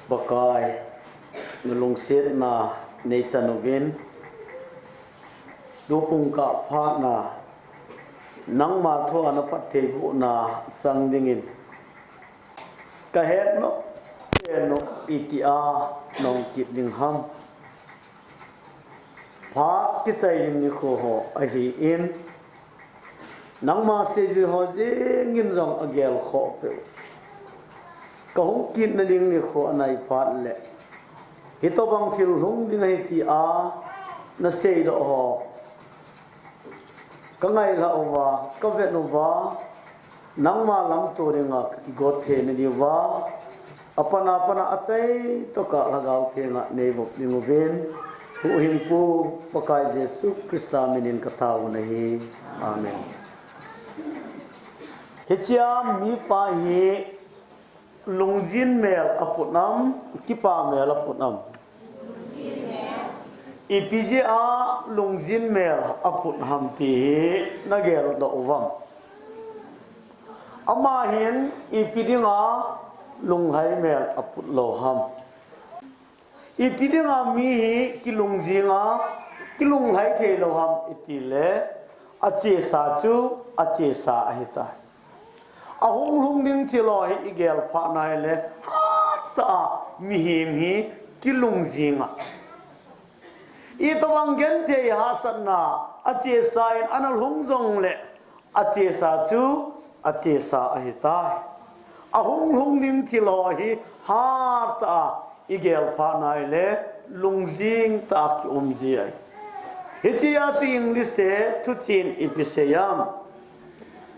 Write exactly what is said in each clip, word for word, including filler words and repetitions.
Pakai, nalungsetna neichan uvin, tupung kaphatna, nangma thua naphattheibohna chang dingin, kahet nom, pen nom, itia nahung kit ding ham. Phat kichai ding nikho ho ahin, nangma seijui ho jengin jong agel khoh peh u. Kahung kitna ding nikho anai phat le, hitobang thil hung ding ahi tia naseidoh ho kangailhah uva, kavet uva, nangma lamto dinga kakigot theina diuva, apana pana achaitoh a Lhagao Thenga neivop ding uvin, Huhhingpu Pakai Jesu Christa minin katao u ahi. Amen. Hichea mipa hi lungjin mel aput am, kipa mel aput am? Ipi jeh a lungjin mel aput ham ti hi nageldoh uvam? Ama hin ipi dinga lunglhai mel aput lou ham? Ipi dinga mi hi kilungjinga, kilunglhai theilou ham itile, achesa chu achesa ahitai. Ahung lhung ding thil ho hi igel phat nai le, hatah a mihem hi kilungjinga, itobang genthei hahsatna achesa in ana lhung jongle, achesa chu achesa ahitai. Ahung lhung ding thil ho hi hatah a igel phat nai le, lungjing tah a kium ji ahi. Hichea chu English te thuchen ipi seiyam?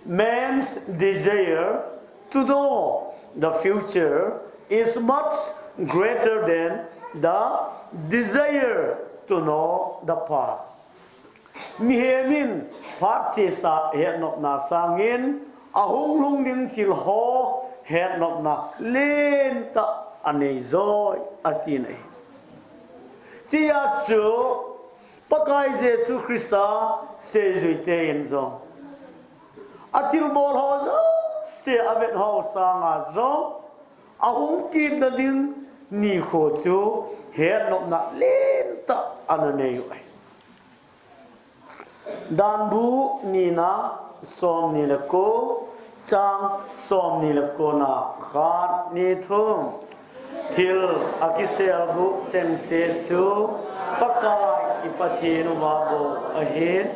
Man's desire to know the future is much greater than the desire to know the past. Mihem in phat chesa hetnopna sangin, ahung lhung ding thil ho hetnopna lentah anei joi, ati ahi. Hichea chu Pakai Jesu Christa seijui ten jong, athilbol ho jouse avet ho sanga jong, ahung kitna ding nikho chu hetnopna lentah ana nei u ahi. Danbu nina, somni le ko, chang somni le kona khat, ni, thum. Thil akiselguh chengse chu Pakai i Pathen uva bou ahin,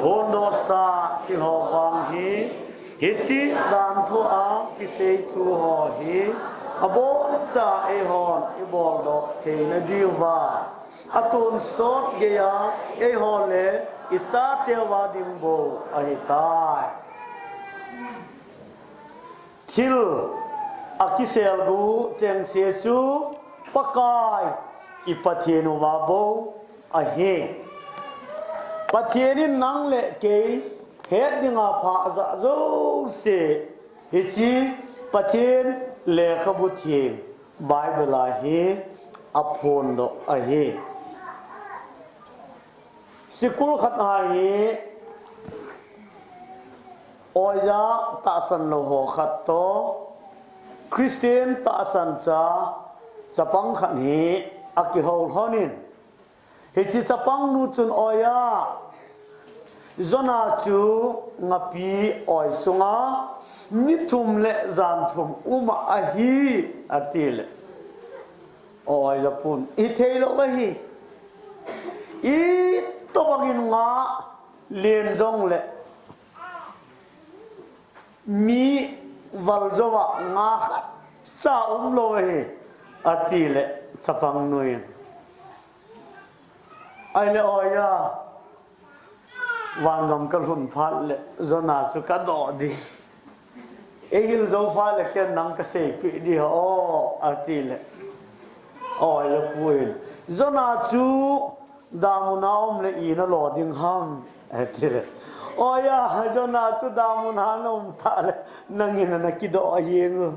phondohsa thil ho vang hi, hiche danthu a kisei thu ho hi, aboncha eihon iboldoh theina diuva, atonsot geiya eiho le ichateuva ding bou ahitai. Thil akiselguh chengse chu Pakai i Pathen uva bou ahi. Pathen in nang le kei het dinga pha ajah jouse, hiche Pathen lekhabu theng Bible a hi aphondoh ahi. Sikul khat a hi oija tahsan lou ho khat toh Christian tahsan cha chapang khat hi akihou lhonin, hiche chapang nu chun, "Oija, Jonah chu ngapi oi sunga ni thum le jan thum uma ahi," atile, oija pun, "Hithei lou ahi. Itobangin nga len jongle mi val jouva nga khatcha umlou ahi," atile, chapang nu in, "Ahile oija, vangam kalhun phat le Jonah chu kadoh ding. Eihil jou phat le ken nang kaseipeh ding ahi o," atile, oija pu in, "Jonah chu damun a um le ina lo ding ham?" atile, "Oija, Jonah chu damun a naum tah le nangin ana kidoh jeng u.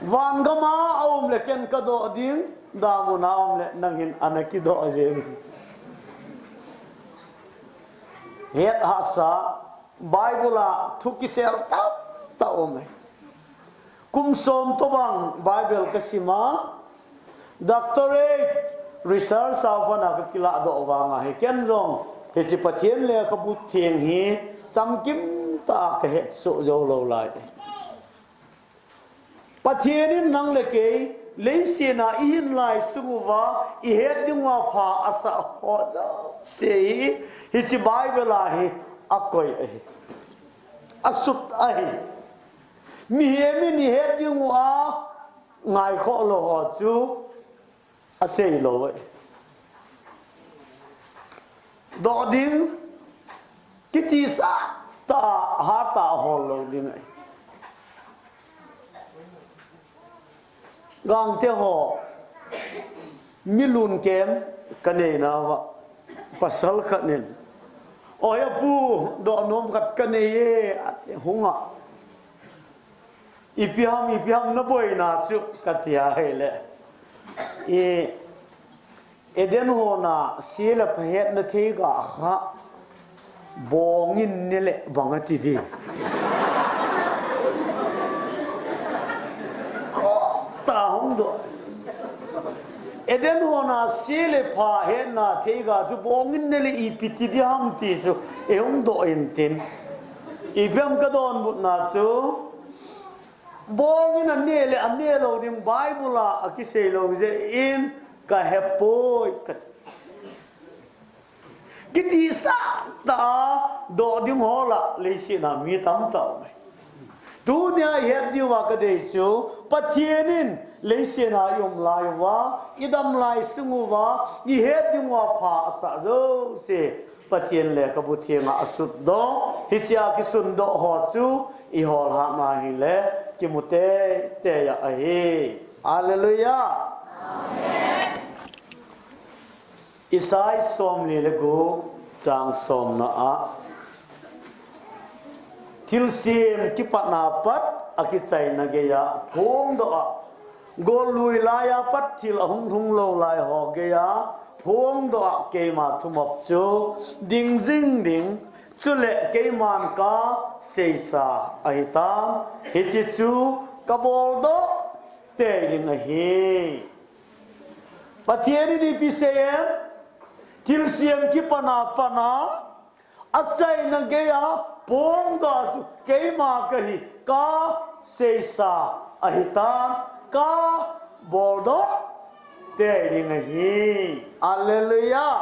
Vangam a aum le ken kadoh ding, damun a um le nangin ana kidoh jeng u." Het hahsa, Bible a thu kisel tamtah um e. Kum som tobang Bible ka sim a, doctorate research a pat a ka kilah doh vang a hi ken jong hiche Pathen lekhabu theng hi chamkim tah a ka hetsoh jou lou lai. Pathen in nang le kei leiset a i hin lai sung uva i het ding uva pha asah ho jouse hi hiche Bible a hi akoi ahi. Asut ahi. Mihem in i het ding uva ngaikhoh lou ho chu asei lou ahi. Doh ding, kitihsah tah a hatah a hol lou ding ahi. Gangte ho, mi lunkem ka nei nauva, pasal khat in, "Oi, apu, doh nom khat ka nei e," ati, hung a. "Ipi ham, ipi ham na boina chu?" ka ti a, ahile, "I Eden hon a se le pha hetna theiga kha bong in ne le bang ati di." Khoh tah a hung doh. "Eden hon a se le pha hetna theiga chu bong in ne le ipi ti di ham ti chu ei hung doh in tin. Ipi ham ka donbutna chu, bong in a ne le a ne lou ding Bible a akisei lou jeh in ka hepoi," ka ti. Kitihsah tah a doh ding ho lah leiset a mi tamtah um e. Tunia i het diuva ka dei chu, Pathen in leiset a i um lai uva, i dam lai sung uva, i het ding uva pha asah jouse Pathen lekhabu theng a asut doh, hiche a kisun doh ho chu i hol hat na hile kimu teitei ahi. Hallelujah. Amen. Isai somli le gup chang somna a, thilsem kipatna pat a kichaina geiya phongdoh a, gollui laiya pat thil ahung lhung lou lai ho geiya phongdoh a keima thumop chu ding jing ding, chule keiman ka seisa ahitan, hiche chu ka boldoh tei ding ahi. Pathen in ipi sei em? Thilsem kipatna pat a achaina geiya phongdoh chu keima kahi, ka seisa ahitan, ka boldoh tei ding ahi. Hallelujah.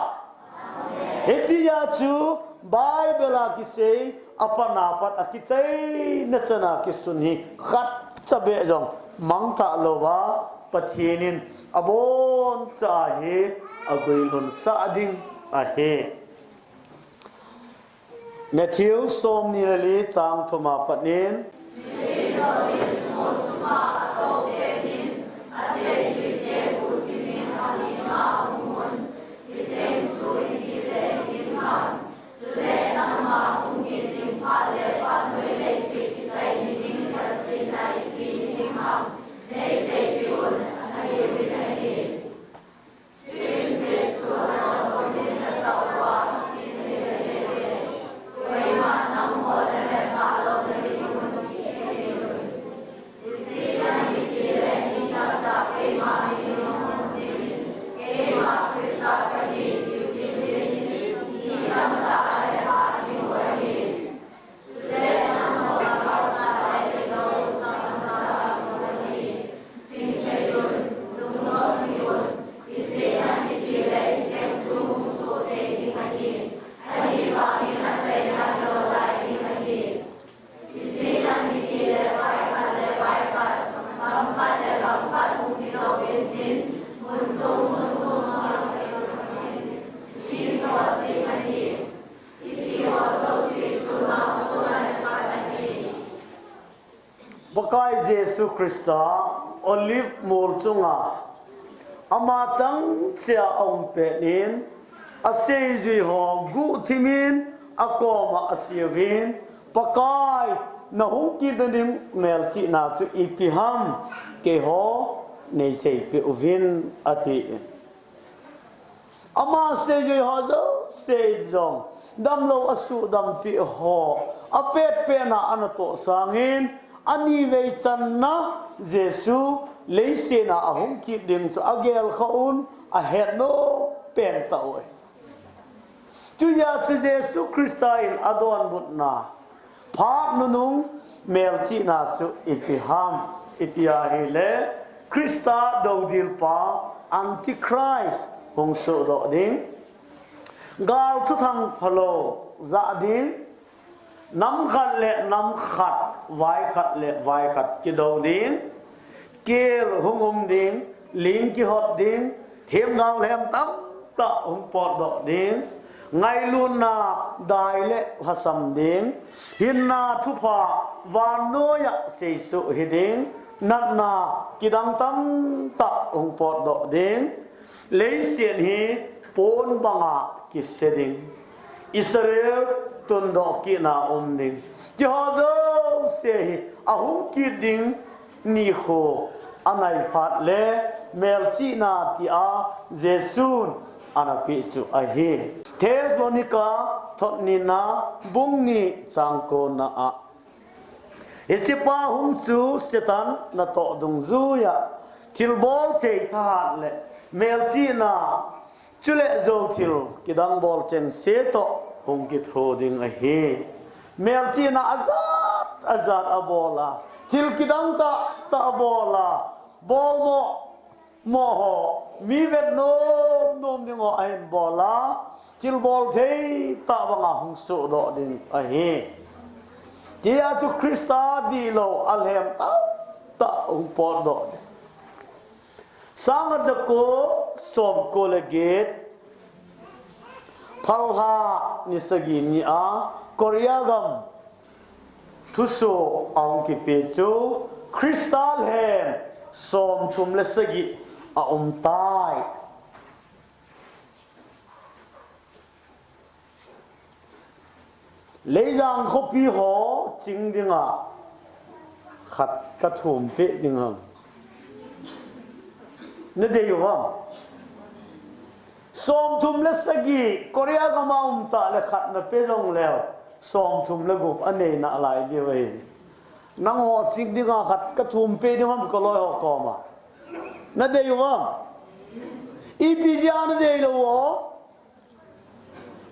Hitia chu Bible a kisei, apatna pat a kichaina chan a kisun hi khatcha beh jong mangthah louva Pathen in aboncha hi aguilhunsah ding ahi. Matthew somni le li chang thum a pat in, Pakai Jesu Christa Olive mol chunga ama changchea aum pet in, aseijui ho guhthim in akoma acheuvin, Pakai, nahung kit nading melchihna chu ipi ham, keiho neiseipeh uvin, ati. Ama seijui ho jouse jong damlou asuhdam peh ho, apetpet na anatoh sangin, Anivei channa Jesu leiset a ahung kit ding chu agel kha un, ahet nom pen tah uve. Chuti a chu Jesu Christa in adonbutna phat nunung melchihna chu ipi ham iti ahile, Christa dodilpa Antichrist hung sohdoh ding, gal thuthang phalou jah ding, nam khat le nam khat, vai khat le vai khat kidou ding, kel hung um ding, ling kihot ding, themgao lhem tamtah hung potdoh ding, ngailutna dai le lhasam ding, hinna thupha vannoiya seisoh hiding, natna kidang tamtah hung potdoh ding, leiset hi pon banga kise ding, Israel tundoh kitna um ding, tiho jouse hi ahung kit ding nikho anai phat le melchihna tia Jesun anapeh chu ahi. Thessalonica thotnina bung ni chang kona a, hichepa hung chu Satan natoh dungjuiya thilbol thei thahat le melchihna, chule jou thil kidang bol chengse toh hung kitho ding ahi. Melchihna ajat ajat abol a, thil kidang tahtah abol a, bolmo moh ho, mi vet nom nom ding ho ahin bol a, thilbol thei tah banga hung sohdoh ding ahi. Tia chu Christa dihlou alhem tamtah hung potdoh ding. Sangkhat jako somko le get, phalha ni sagi nia Korea gam thusoh ahung kipe chu Christa lhem somthum le sagi aumtai. Leijang khopi ho ching dinga khat kathum peh ding ham? Nadei uvam? Somthum le sagi Korea gama umtah le khat napeh jongleu, somthum le gup anei nalai diu ahin. Nangho ching dinga khat kathum peh ding ham kaloi ho koma? Nadei uvam? Ipi jeh a nadeilou uvam?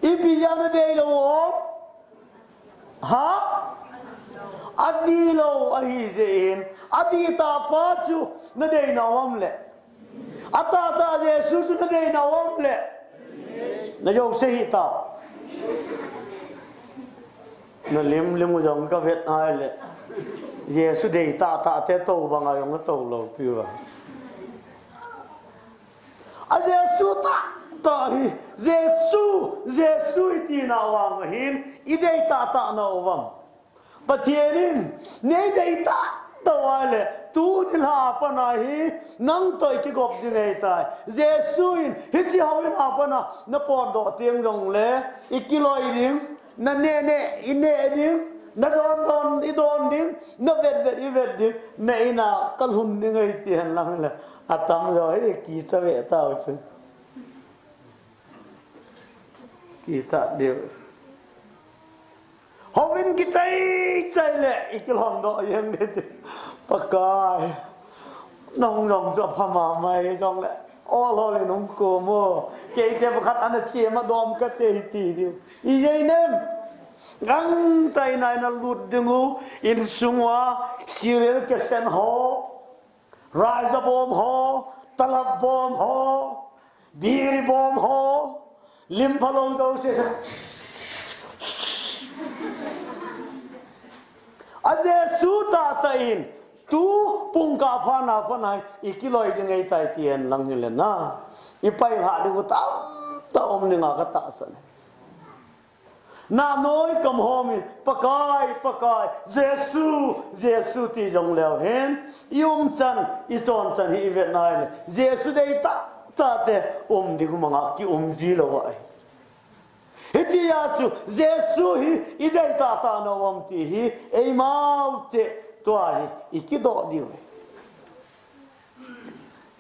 Ipi jeh a nadeilou uvam? Ha? Adihlou ahijeh in, adih tahpa chu nadei nau ham le? Atahtah Jesu chu nadei nau ham le? Najouse hih tao. Nalim lim u jong kavet ahile, Jesu dei tahtah te tou banga jong natou lou piuva. A Jesu tahtah hi, Jesu, Jesu iti nau vang hin idei tahtah nau uvam? Pathen in neidei tahtah uva le, tuni lha a pat a hi nangtoh ikigop ding ahitai. Jesu in hiche houin a pat a napotdoh teng jongle ikiloi ding, naneh neh ineh ding, nadon don idon ding, navet vet ivet ding, na in a kalhun ding ahi ti henlang le, atamjo hi kicha ve tau chu. Kicha diu. Houin kichai chai le ikilhondoh jeng ding ti. Pakai, nahung jong chu apha mama hijongle, olhol in hung kom o, keite pakhat ana chem a dom kate hiti diu. Ijeh inem? Gangtah in a ina lut ding u, insung uva serial cassette ho, raija bom ho, talab bom ho, biri bom ho, lim phalou jouse, a Jesu tahtah in tu pungkah phat a pat a ikiloi ding ahitai ti henlang hile na, ipailhah ding u tamtah um dinga katahsan e. Nahnoi kamhom in, Pakai, Pakai, Jesu, Jesu ti jongleu hen, i umchan, i chonchan hi ivet nai le, Jesu dei tahtah te um ding u manga kium ji lou ahi. Hitia chu Jesu hi idei tahtah nau ham ti hi eimau cheh tua hi ikidoh diu ahi.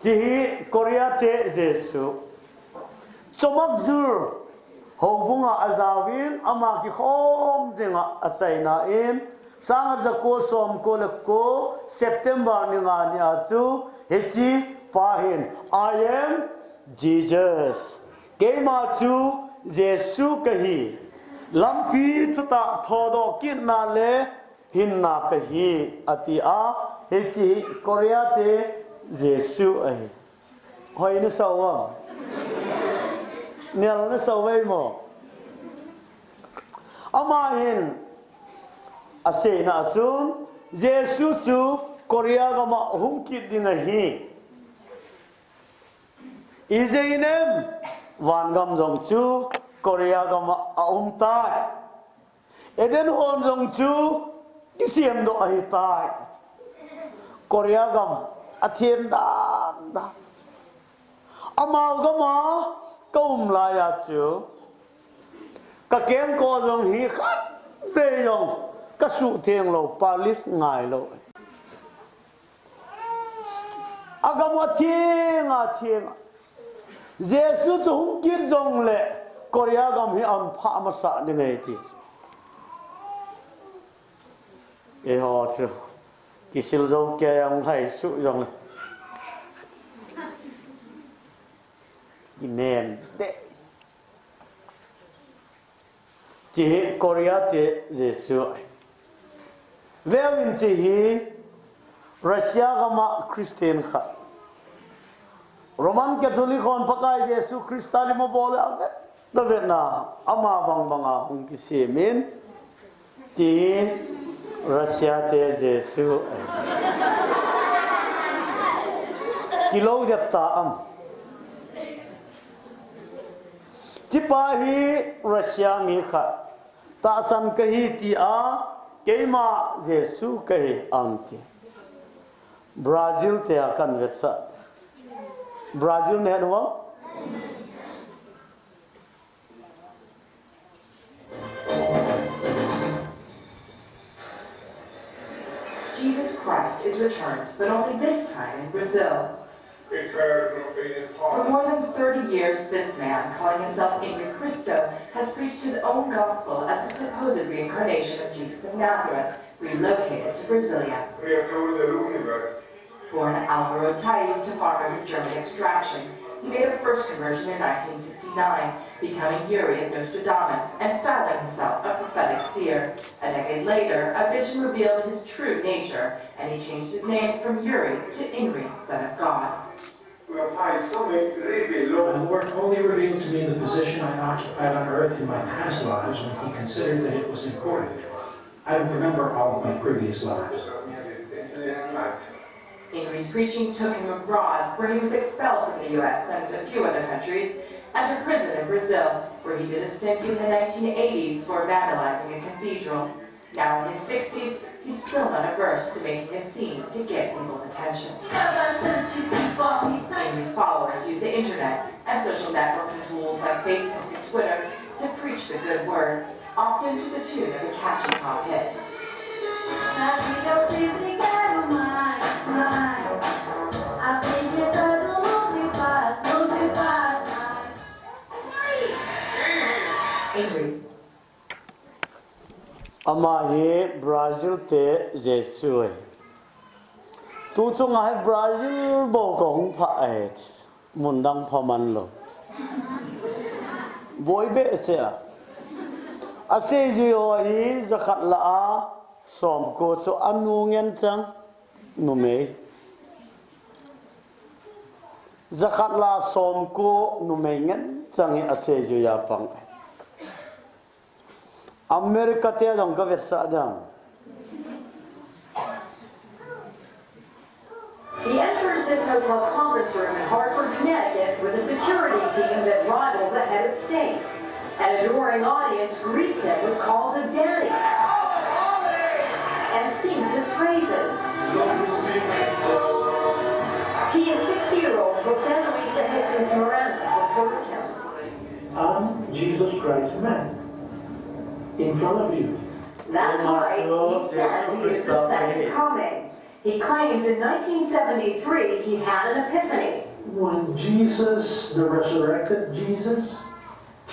Hiche hi Korea te Jesu. Chomakjur houbunga ajaovin, ama kikhom jenga achaina in, Sang aja ko som ko le ko September ni nga ni a chu hiche pa hin, "I am Jesus. Keima chu Jesu kahi. Lampi thutah thodoh kitna le hinna kahi," ati a, hiche Korea te Jesu ahi. Hoi na sa uvam? Nel na sa uvam mo? Ama hin aseina a chun Jesu chu Korea gam a hung kit ding ahi. Ijeh inem, vangam jong chu Korea gam a aum tai. Eden hon jong chu kisemdoh ahitai. Korea gam athem dan dan. Amau gam a ka um lai a chu ka kengkoh jong hi khatvei jong ka suhtheng lou, palace ngai lou. Agam atheng atheng. Jesu chu hung kit jongle Korea gam hi aum pha masa ding ahi ti. Eiho chu kisil jou kei a hung lhai suh jongle kinem deh. Hiche hi Korea te Jesu ahi. Veuvin, hiche hi Russia gam a Christian khat, Roman Catholic hon Pakai Jesu Christa lim abol le avet avetna, ama bang bang a hung kisem in, hiche hi Russia te Jesu ahi. Kilou jep ta am? Hiche pa hi Russia mi khat, tahsan kahi ti a, keima Jesu kahi, ahi ti. Brazil te a kan vetsah. Brazil na het uvam? Jesus Christ is returned, but only this time in Brazil. For more than thirty years, this man, calling himself Henrique Cristo, has preached his own gospel as the supposed reincarnation of Jesus of Nazareth, relocated to Brasilia. Born Alvaro Thays to farmers of German extraction, he made a first conversion in nineteen sixty-nine, becoming Yuri of Nostradamus and styling himself a prophetic seer. A decade later, a vision revealed his true nature, and he changed his name from Yuri to Inri, Son of God. My Lord only revealed to me the position I occupied on earth in my past lives when he considered that it was important. I don't remember all of my previous lives. Inri's preaching took him abroad, where he was expelled from the U S and a few other countries, and to prison in Brazil, where he did a stint in the nineteen eighties for vandalizing a cathedral. Now in his sixties, he's still not averse to making a scene to get people's attention. Inri's followers use the internet and social networking tools like Facebook and Twitter to preach the good word, often to the tune of a catchy pop hit. Inri. Ama hi Brazil te Jesu ahi. Tu chunga hi Brazil bou kahung phah ahi. Mun dang pha man lou. Boi behseh a. Aseijui ho hi jakhat lah a somko chu anu ngen chang, numei. Jakhat lah a somko numei ngen chang hi aseijui a pang. America te jong ka vetsah ding. He enters this hotel conference room in Hartford, Connecticut, with a security team that rivals a head of state. An adoring audience greets him with calls of "Daddy" and sings his praises. He and sixty-year-old Jose Luis de Jesus Miranda were first I'm Jesus Christ man in front of you. That's right, he says he is the second coming. He claims in nineteen seventy-three he had an epiphany. When Jesus, the resurrected Jesus,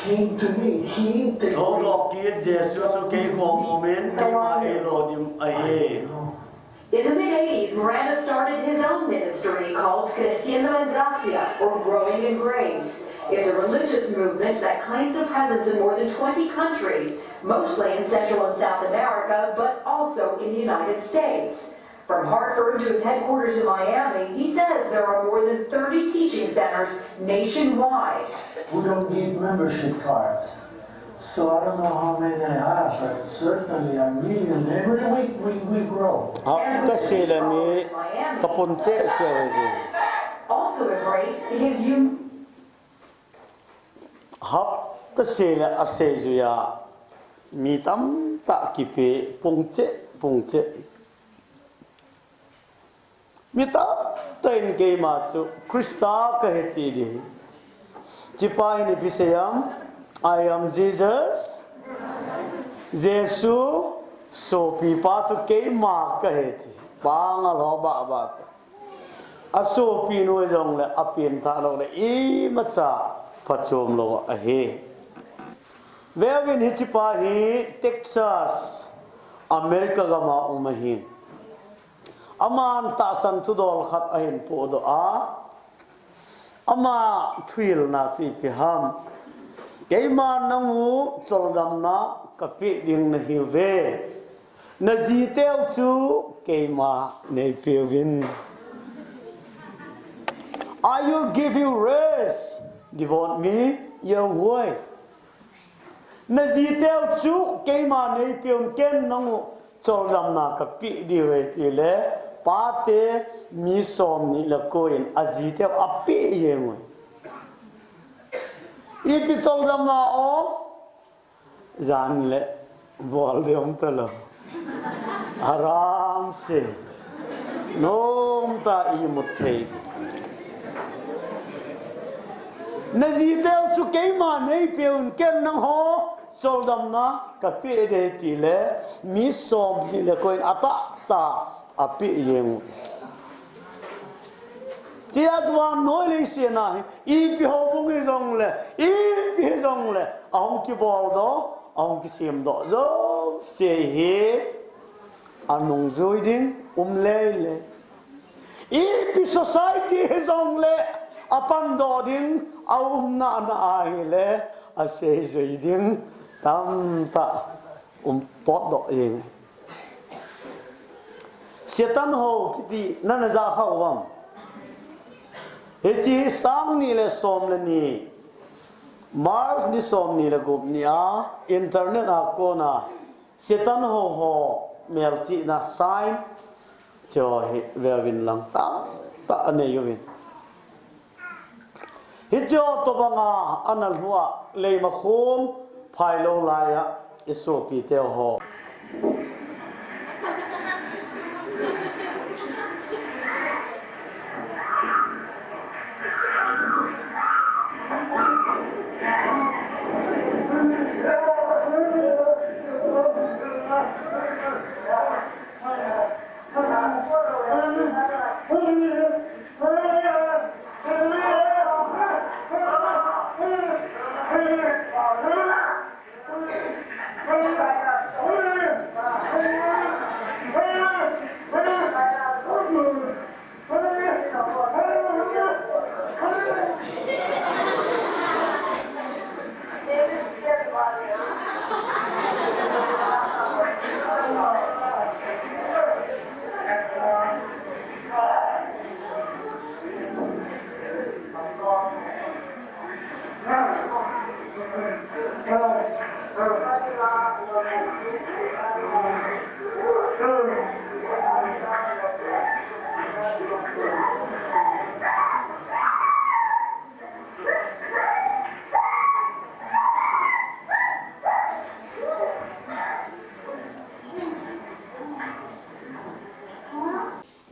Came to me, he, the Thodoh kit Jesu chu kei kom umin, keima eilodim ahi. In the mid eighties, Miranda started his own ministry called Creciendo en Gracia, or Growing in Grace. It's a religious movement that claims a presence in more than twenty countries, mostly in Central and South America, but also in the United States. From Hartford to its headquarters in Miami, he says there are more than thirty teaching centers nationwide. We don't give membership cards, so I don't know how many I have, but certainly a million every week we, we grow. Hapta seh le mi kapun cheh cheh uve. Also embrace his un- Hapta seh le aseijuiya mi tamtah kipe pung cheh, pung cheh. Mi tamtah in keima chu Christa kahi ti ding. Hichepa hin ipi seiyem, I am Jesus. Jesu sopipa chu keima kahi ti. Pangal ho bah bah ta. Asopinu jongle apengthah lou le imacha phachom lou ahi. Veuvin hichepa hi Texas, America gama um ahin. Aman tahsan thudol khat ahin podoh a, ama thuhilna chu ipi ham. Keima nanghu choldamna kapeh ding nahiuve. Najiteu chu keima neipeuvin. I will give you rest. Devote me your wife. Najiteu chu keima neipeuvin, ken nanghu choldamna kapeh diu ahi tile, pate mi somni le ko in ajiteu apeh jeng uve. Ipi choldamna o? Jan le bol ding um talou. Aram se. Nomtah a imut thei. Najiteu chu keima neipeuvin, ken nanghu choldamna kapeh ding ahi tile, mi somni le ko in atahtah a apeh jeng uve. Hichea chu vannoi leiset a hi, ipi houbung hijongle, ipi hijongle, ahung kiboldoh, ahung kisemdoh jouse hi anungjui ding um lele. Ipi society hijongle apandoh ding aum nana ahile, aseijui ding tamtah um potdoh jeng. Satan hou kiti nana jah kha uvem? Hiche hi sang ni le som le ni, March ni som ni le gup ni a internet a kona Satan hou ho melchihna sign chu hi veuvin lang, tamtah anei uvin. Hiche tobanga ana lhua, leimakhom phailou laiya isopiteu ho.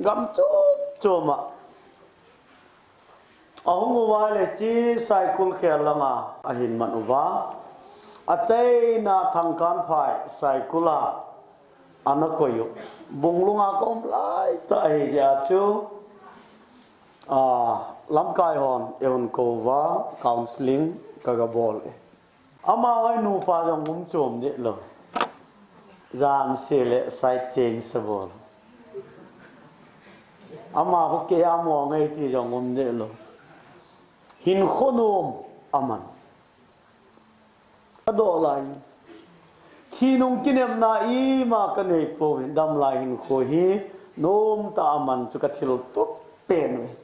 Gam chom chom a ahung uva ahile, hiche Saikul khel langa ahin man uva, achaina Thangkanphai Saikul a ana koi u. Bunglung a ka um laitah ahijeh a chu, a, lamkai hon eihung kou uva, counselling kaga bol e. Ama hoi nupa jong um chom deh lou. Jan se le side change sa bol. Ama ho ke amo ngai ti jong um deh lou. Hinkho nom aman. Ka doh lai. Thi nung kinepna ima ka nei pouvin, dam lai hinkho hi nom tah a man chu ka thil tup pen u hi.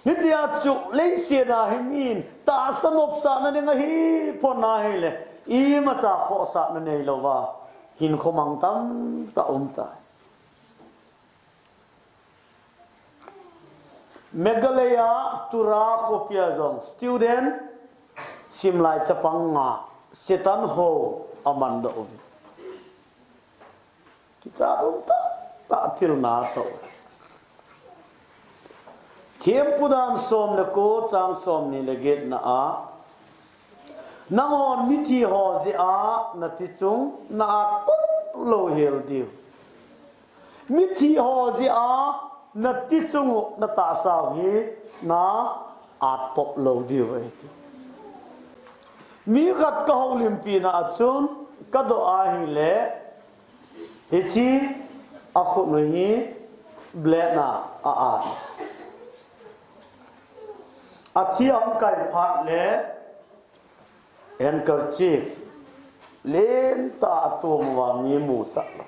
Hitia chu leiset a hi min tahsa nopsahna ding ahi phot na hile, imacha khohsahna nei louva hinkho mang tamtah um tai. Meghalaya Tura khopia jong student simlai chapang nga Satan ho aman doh uve. Kicha dum tah tah thil na toh. Thempu dan som le ko chang som ni le get na a, nanghon mithi ho jeh a na tichung na at pop lou hel diu. Mithi ho jeh a na tichung u na tahsa u hi na at pop lou diu ahi ti. Mi khat ka houlimpi na a chun ka doh ahile, hiche a khut u hi blade na a at. A thi a hung kai phat le handkerchief lentah a tom uva mi musah lou.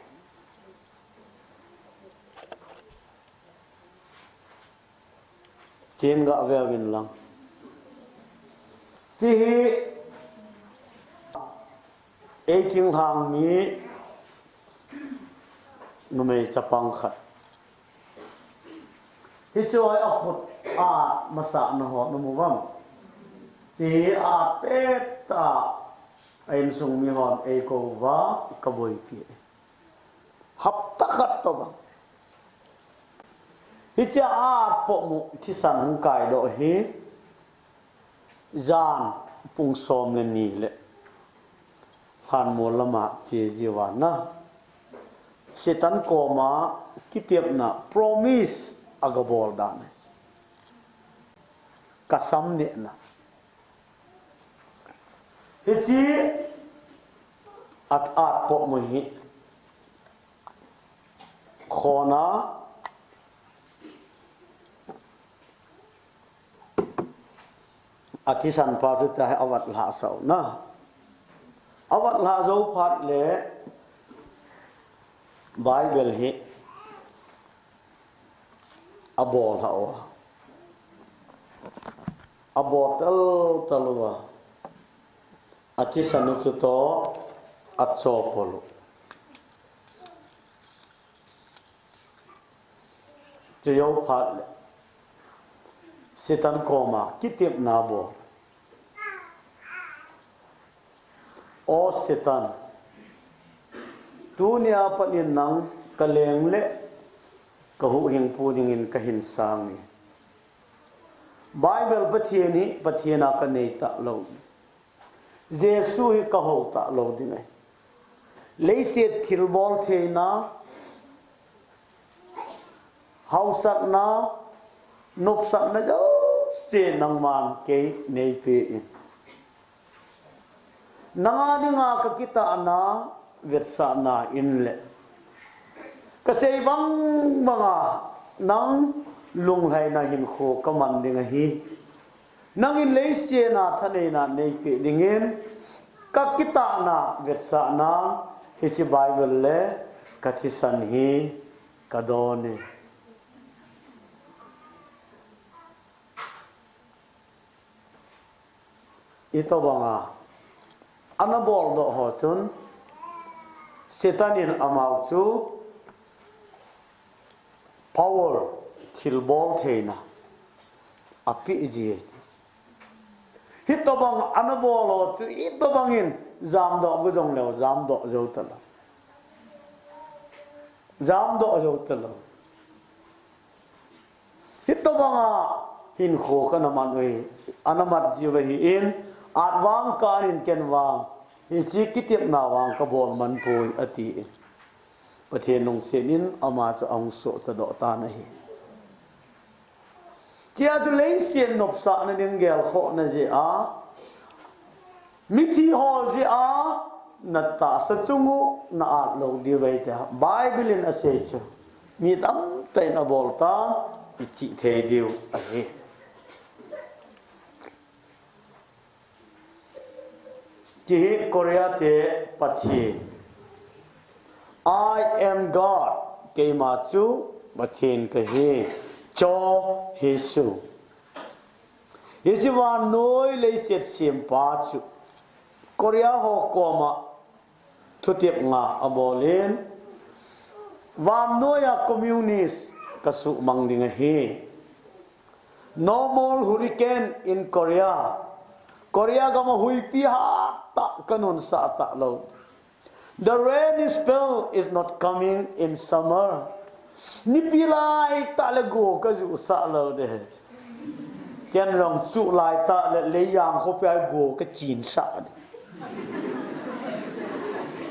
Chin ga ve uvin lang. Hiche hi ei thinglhang mi numei chapang khat. Hiche a khut a masahna ho na mu uvam? Hiche a pet a insung mi hon ei kou uva ka boipi. Hapta khat tobang. Hiche a at pop u thisan hung kai doh hi jan pung som le ni le lhanmol lama che jiuva na Satan koma kitepna promise a ga bol dan ahi. Kasam nehna. Hiche a at pop u hi khona a thisan pa chu tia hi a vat lhah sah u na. A vat lhah jou phat le Bible hi a bol lhah uva. A bol tal tal uva. A thisan u chu toh a chopol u. Chu jou phat le Satan koma kitepna bol. O Satan, tunia pat in nang ka leng le ka huhhingpu dingin ka hin sang e. Bible Pathen hi Pathen a ka nei talou. Jesu hi ka hou talou ding ahi. Leiset thilbol theina, hausatna, nopsahna jouse nangman kei neipe in. Nanga dinga ka kitahna, vetsahna in le ka sei bang banga nang lunglhaina hinkho ka man ding ahi. Nangin leiset a thaneina neipe dingin ka kitahna, vetsahna, hiche Bible le ka thisan hi ka don e. Hitobanga ana boldoh ho chun Satan in amau chu power, thilbol theina apeh ji. Hitobang ana bol ho chu hitobangin jamdoh go jong leu jamdoh jou talou. Jamdoh jou talou. Hitobanga hinkho kana man u hi, ana mat jiu ahin, at vang kanin ken vang, hiche kitepna vang ka bol man poi atin. Pathen lungset in ama chu ahung sohchadoh tan ahi. Tia chu leiset nopsahna ding gelkhohna jeh a, Mithi ho jeh a natahsa chung u na-at lou diu ahi tia Bible in asei chu. Mi tamtah in abol tan, ichih thei diu ahi. Kei hi Korea te Pathen. I am God. Keima chu Pathen kahi. Cho Hesu. Hiche vannoi leiset sempa chu Korea ho koma thutep nga abol in, vannoiya communist kasuhmang ding ahi. No more hurricane in Korea. Korea gam a huipi hattah kanunsah talou. The rainy spell is not coming in summer. Nipi laitah le go kajuhsah lou ding. Ken jong chu laitah le Leijang khopia go kachinsah ding.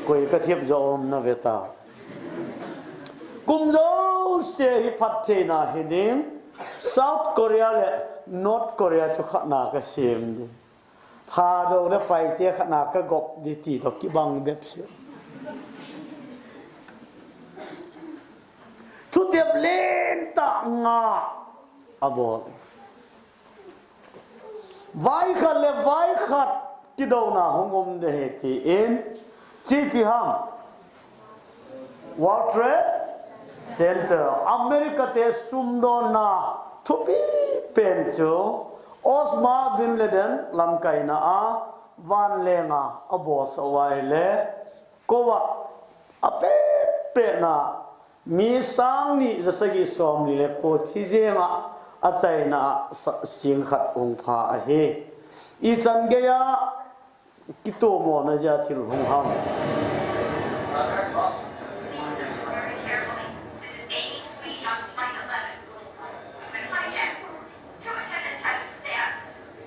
Koi kathep jo um nave ta. Kum jouse hi phattheina hiding, South Korea le North Korea chu khatna kasem ding. Thadou le Paite khatna kagop ding ti toh kibang bep se. Thutep lentah nga abol. Vaikhat le vaikhat kidouna hung um ding ahi tin, chepi ham. World Trade Center, America te sumdonna thupi pen chu Osama bin Laden lamkaina a vanlenga abosah uva ahile, kou a apetpetna mi sang ni ja sagi somli le ko thi jenga achaina a sa-, sing khat hung pha ahi. Ichan geiya kitomona jeh a thil hung ham.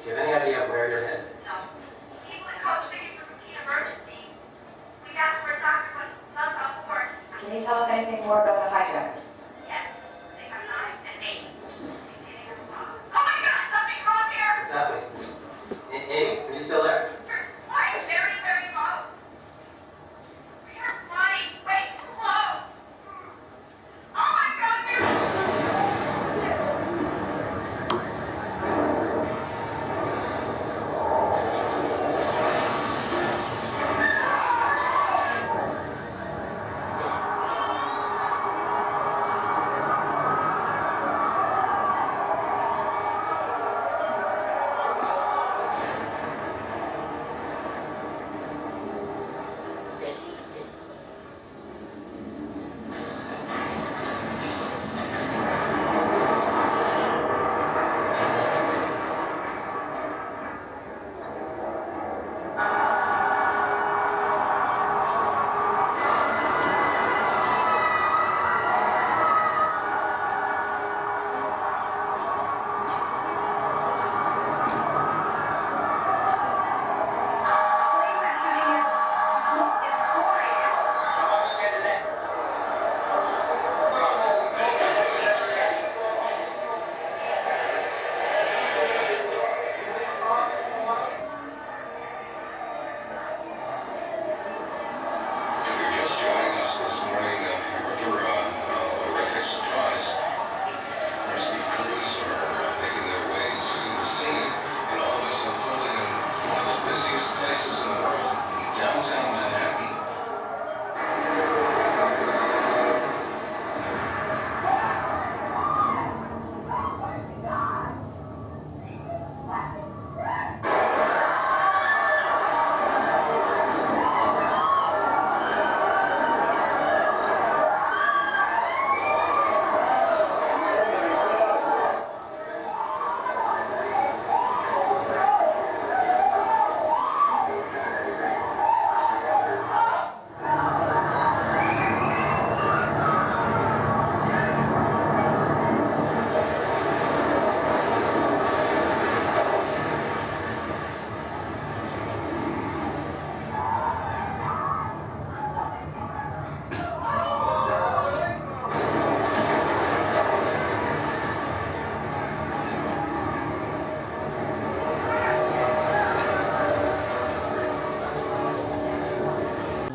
Do you have any idea where you're headed? No. People in Coach think it's a routine emergency. We've asked for a doctor, but South South Ward. Can you tell us anything more about the hijackers? Yes. They have knives and mace. They say they have a bomb. Oh my God, something's wrong here! What's happening? A-, Amy, are you still there? We're flying very, very low. We are flying way too low.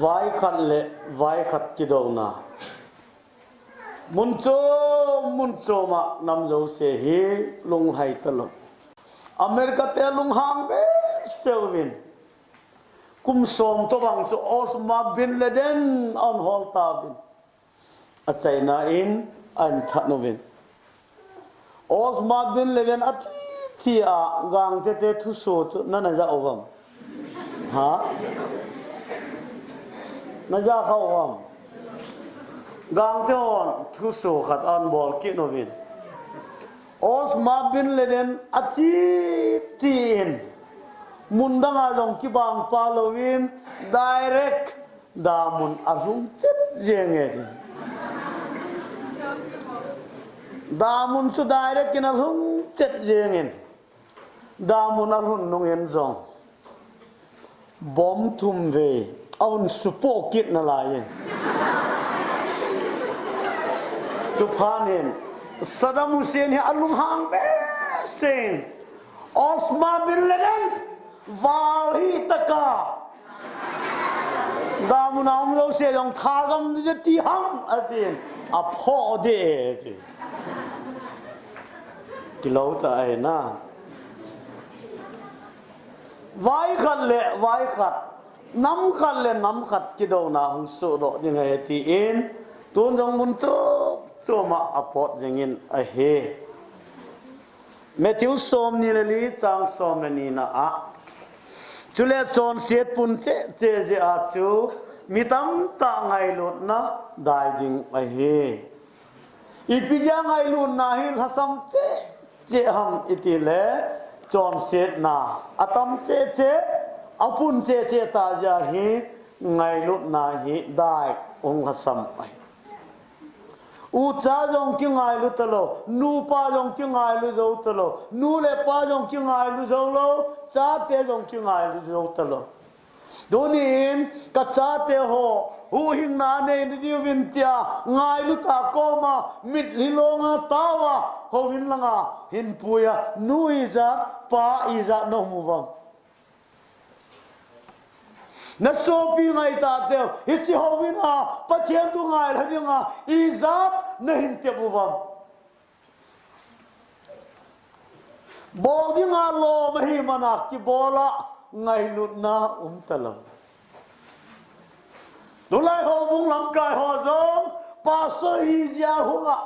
Vai khat le vai khat kidouna. Mun chom, mun chom a nam jouse hi lunglhai talou. America te lunghang behseh uvin. Kum som tobang chu Osama bin Laden ahung hol tauvin. Achaina in ahin that uvin. Osama bin Laden athi thi a Gangte te thuso chu nana ja uvam? Ha? Naja kha uvam? Gangte hon thuso khat ahin bol kit uvin. Osama bin Laden athi thi in mun dang a jong kibang pha louvin direct damun alhung chet jeng e ti. Damun chu direct in alhung chet jeng in. Damun alhun nung in jong bomb thum vei ahung supoh kit nalai in. Chuphat in Saddam Hussein hi alunghang behseh in Osama bin Laden val hih tah a damun a um jouse jong thagam ding ti ham atin, aphoh ding ti. Kilou tah ahi na. Vai khat le vai khat, nam khat le nam khat kidouna hung sodoh ding ahi tin, tun jong mun chom chom a apot jing in ahi. Matthew som ni le li chang som le ni na a. Chule chonset pun cheh cheh jeh a chu mi tamtah ngailutna dai ding ahi. Ipi jeh a ngailutna hi lhasam cheh cheh ham iti le, chonsetna atam cheh cheh, apun cheh cheh tah jeh a hi ngailutna hi dai hung lhasam ahi. Ucha jong kingailu talou, nupa jong kingailu jou talou, nu le pa jong kingailu jou lou, chate jong kingailu jou talou. Tunin kachate ho huhhingna nei diuvin tia ngailu tah koma mitlhi longa taova houin langa hinpuia nu ijat pa ijat naum uvam? Nasopi ngaitah teu, hiche houin a Pathen thu ngailha dinga ijat nahin tep uvam? Bol dinga lom ahi mana kibol a ngailutna um talou. Tulai houbung lamkai ho jong pastor hijeh a hunga,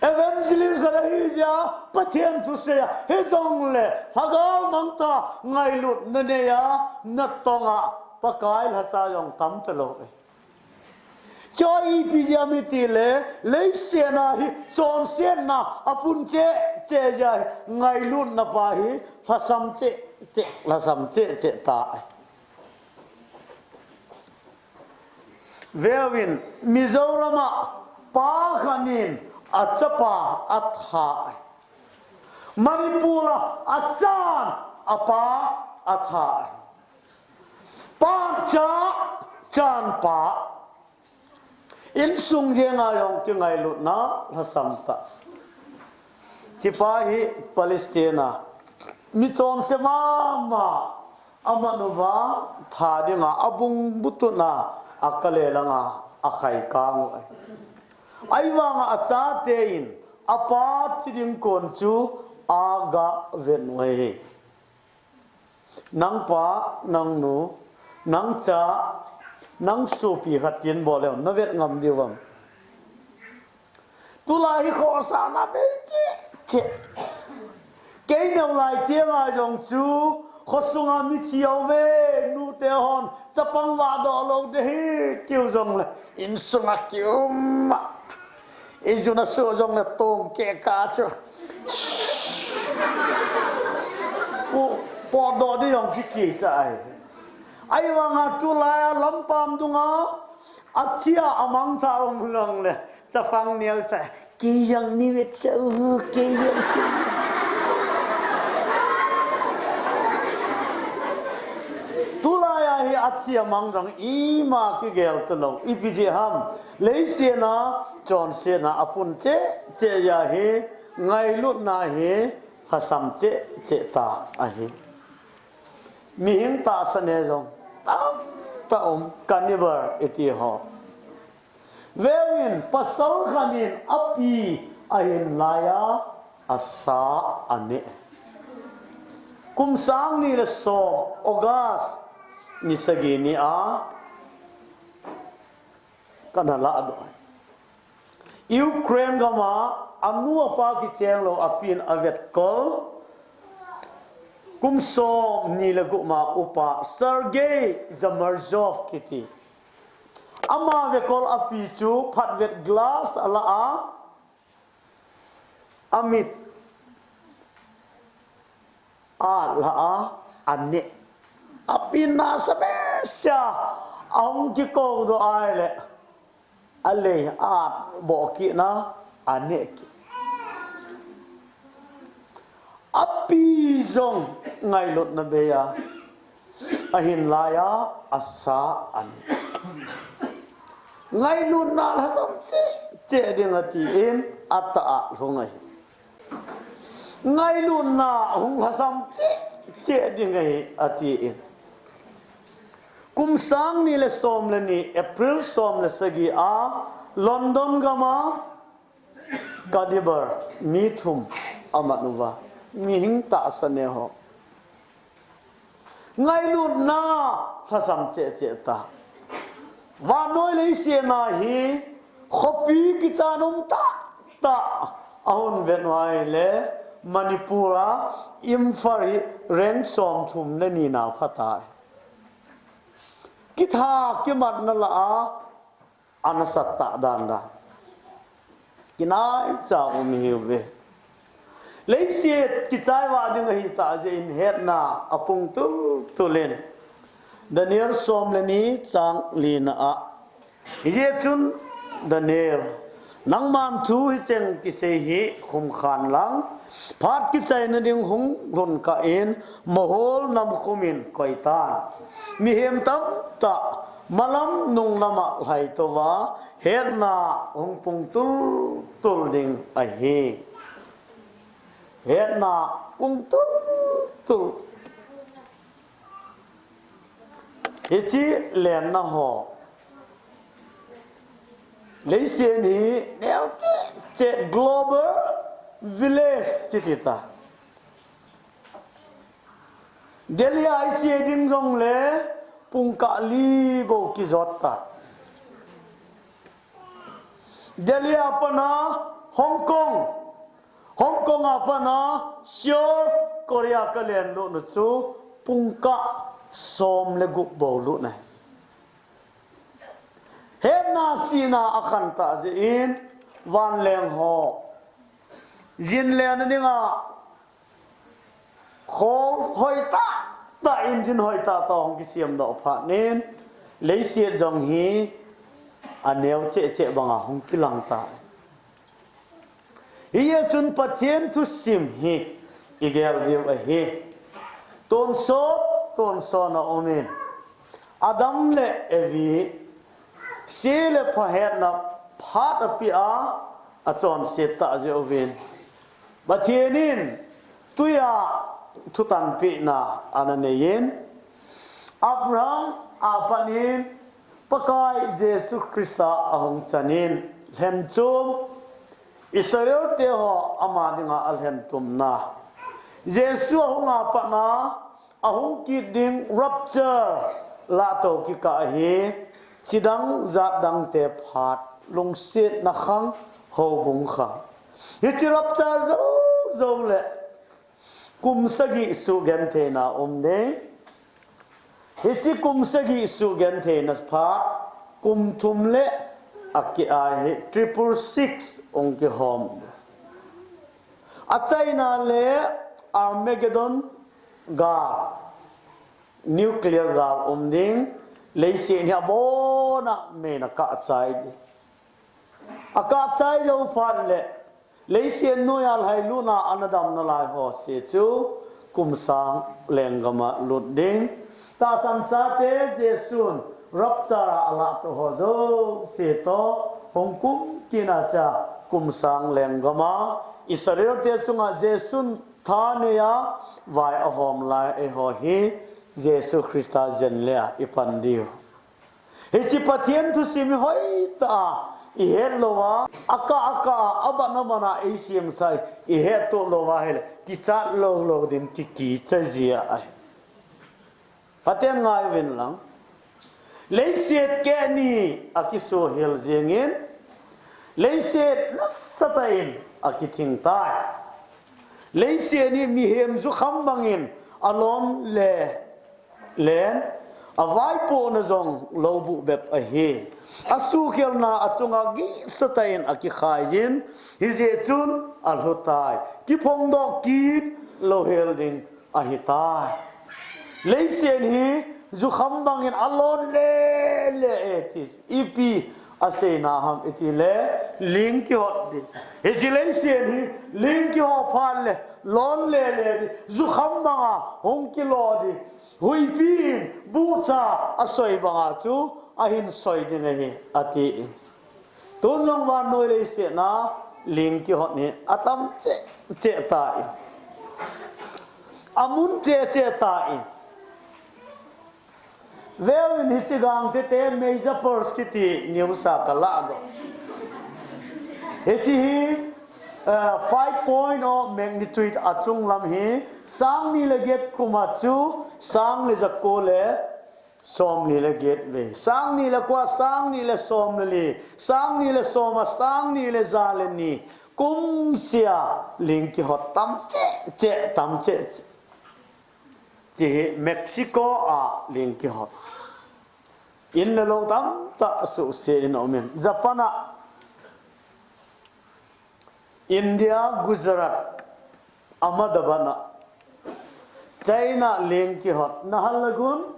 evangelist khat ahijeh a Pathen thusei a hijongle lhagao mangthah ngailutna nei a natong a Pakai lhacha jong tam talou e. Choi ipi jeh ham iti le, leiset a hi chonsetna apun cheh cheh jeh a hi ngailutna pa hi lhasam cheh cheh, lhasam cheh cheh tah. Veuvin, Mizoram a pa khat in achapa atha. Manipur a achan apa atha. Pa cha, chan pa. Insung jenga jong kingailutna lhasam tah. Hichepa hi Palestine a mi chonse mama aman uva tha dinga abung butuna akale langa akhai kang u ahi. Ahivanga achate in apa thi ding kon chu aga ven u ahi. Nang pa, nang nu, nang cha, nang sopi khat tin bol leu, na vet ngam diu vang. Tulai hi khohsahna bei cheh cheh. Kei neo lai tiang a jong chu, khosunga mithi aume, nute hon, chapang vahdoh lou ding ahi, tiu jongle, insunga kium a. Ijun asuh jongle tong keh kah chu. Pu, potdoh ding jong kikicha ahi. Ahivanga tulai a lampam dunga, athi a amangthah um jongle, chapang neocha, kei jong nei vetcha u, kei jong kei. Tulai a hi athi amang jong ima kigel talou, ipi jeh ham. Leiset a chonsetna apun cheh cheh jeh a hi ngailutna hi lhasam cheh cheh tah ahi. Mihing tahsa ne jong, ta, ta um, cannibal iti ho. Veuvin, pasal khat in api ahin lai a, asa ane. Kum sang ni le som, August ni sagi ni a, kana ladoh. Ukraine gam a anu apa kicheng lou apin avetkol, kum som ni le gup ma upa Sergei Zamazov kiti. Ama vekol api chu phatvet glass ala a, amit ala a, ane. Api nasa behseh a, ahung kikoudoh ahile, alei aboh kit na, ane kit. Api jong ngailutna bei a, ahin lai a, asa ane. Ngailutna lhasam cheh cheh ding atin, atah a lhung ahi. Ngailutna hung lhasam cheh cheh ding ahi, atin. Kum sang ni le som le ni, April som le sagi a, London gam a, cannibal, mi thum amat uva, mihing tahsa ne ho. Ngailutna lhasam cheh cheh ta. Vannoi leiset a hi khopi kicha nom tah tah ahung vet uva ahile, Manipur a Imphal hi rank som thum le ni na pha tai. Kitha kimatna lah a, ana sat tah dan dan. Kinaicha um ihiuve. Leiset kichai vah ding ahi tah jeh in hetna apung tul tul in. Daniel som le ni chang li na a. Hijeh chun Daniel, nangman thu hicheng kisei hi khum khan lang, phat kichaina ding hung lhun kah in, Mohol nam khum in koi tan. Mihem tamtah malam nunglam a lhai tou va, hetna hung pung tul tul ding ahi. Hetna pung tul tul. Hiche lenna ho, leiset hi neo cheh cheh, global village kiti ta. Delhi a i sei ding jongle pungkah li bou kijot ta. Delhi a pat a Hong Kong, Hong Kong a pat a Seoul, Korea ka len lut nu chu pungkah som le gup bou lut nai. Hetna chihna akhan tah jeh in vanleng ho jin len a dinga khol hoi tah tah, engine hoi tah tah hung kisem doh phat in, leiset jong hi aneo cheh cheh banga hung kilang ta. Hijeh chun Pathen thusim hi i gel diu ahi. Tonsot, tonsot na um in, Adam le Evi, se le pha hetna phat apeh a, achonset tah jeh uvin, Pathen in tui a thutanpehna ana nei in, Abraham a pat in Pakai Jesu Christa ahung chan in, lhenchum Israel te ho ama dinga alhentumna, Jesu ahung a pat a, ahung kit ding rapture lahto kikah hi, chidang jatdang te phat, lungsetna khang, houbung khang. Hiche rapture jou jou le kum sagi suhgentheina um ding. Hiche kum sagi suhgentheina phat, kum thum le akeh a hi triple six hung kihom. Achaina le Armageddon gal, nuclear gal um ding, leiset hi abon a meiyin akah chai ding. Akah chai jou phat le, leiset noiya lhailutna ana damna lai ho se chu kum sang lenggam a lut ding. Tahsan chate Jesun rapture a alahto ho jouse toh hung kum kit a chu kum sang lenggam a Israel te chunga Jesun thanei a vai ahom lai eiho hi Jesu Christa jen le a i pan diu. Hiche Pathen thusim hi hoitah a ihet lou a, akah akah a, aban aban a eisem sai, ihet to lou a ahile, kichat lou lou ding, kikicha jia ahi. Pathen ngai uvin lang. Leiset keh ni akisohel jingin, leiset nasatah in akithing tai. Leiset hi mihem jukham bangin alon le len, avaipohna jong lou buh bep ahi. Asukhelna achunga gihsatah in akikhai jin, hijeh chun alhu tai. Kiphongdoh kit louhel ding ahitai. Leiset hi jukham bangin alon le le e ti. Ipi aseina ham itile, ling kihot ding. Hiche leiset hi ling kihot phat le lon le le ding. Jukham banga hung kilo ding. Huipi in buhcha asoi banga chu ahin soi ding ahi, atin. Tun jong vannoi leiset a ling kihot hi atam cheh cheh tan, amun cheh cheh tan. Veuvin, hiche Gangte te major purse kiti news a kaladoh. Hiche hi, eh, five point oh magnitude achung lam hi, sang ni le get kum a chu sang le jako le som ni le get vei, sang ni le ko a, sang ni le som le li, sang ni le som a, sang ni le ja le ni, kum sia ling kihot tam cheh cheh, tam cheh cheh. Hiche hi Mexico a ling kihot. In le lou tamtah asuhset in aumin. Japan a, India, Gujarat, Ahmedabad a, China ling kihot. Naharlagun,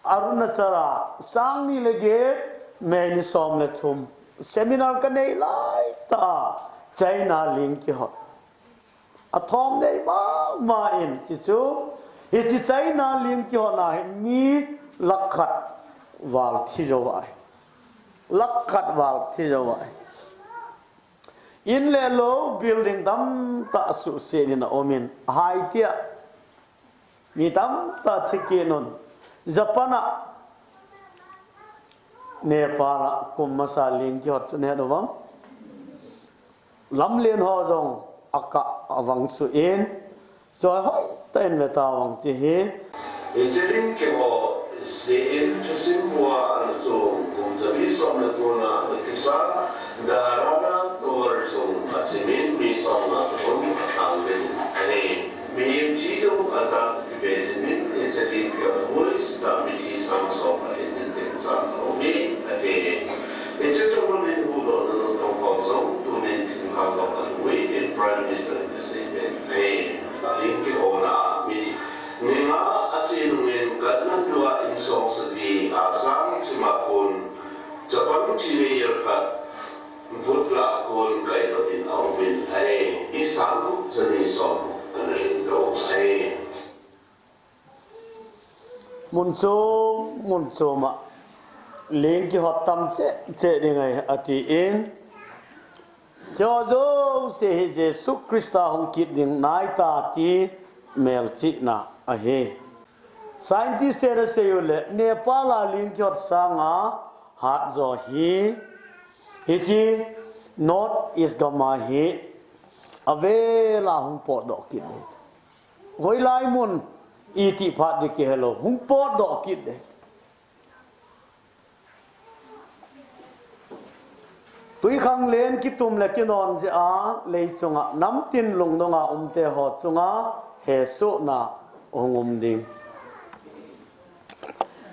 Arunachal a, sang ni le get, May ni som le thum. Seminar kanei laitah a, China ling kihot. Athom nei mama in, hiche chu, hiche China ling kihotna hi mi lakh khat val thi jou ahi. Lakh khat val thi jou ahi. In le lou, building tamtah asuhset in aumin, ahai tia. Mi tamtah thi kit un. Japan a, Nepal a, kum masa ling kihot chu nahet uvem? Lamlen ho jong akah avang suh in, choi hoitah in ve tavang hiche hi. Hiche ling kihot jeh in thusim bua ana chom kum jabi som le ko na ana kisa Dharana Tower jong achimin mi som nga kahon athang uvin ahi. Mihem thi jong ajat kibe jingin, hiche ling kihot hoi sita mithi sang som alhin in ding chan aume, ati. Hiche tobang in huhdohna nungtong ho jong tunin thingphal lou ahiuvin Prime Minister in asei pen ahi. Ling kihotna mi, mi nga ache nungin Kathmandu a insong sagi a sang thim a kon, chapang teenager khat vut lah a kon kaidoh in aumin ahi. Mi sang gup jani som ana ling doh ahi. Mun chom, mun chom a ling kihot tam cheh cheh ding ahi, atin. Hiche jouse hi Jesu Christa hung kit ding nai ta ti melchihna ahi. Scientist ten asei u le, Nepal a ling kihot sanga hat jo hi, hiche North East gam a hi avel a hung potdoh kit ding. Hoilai mun iti phat ding kihelou, hung potdoh kit ding. Twikhanglen kitum le kinon jeh a, leichunga namtin lungdonga umte ho chunga hesohna hung um ding.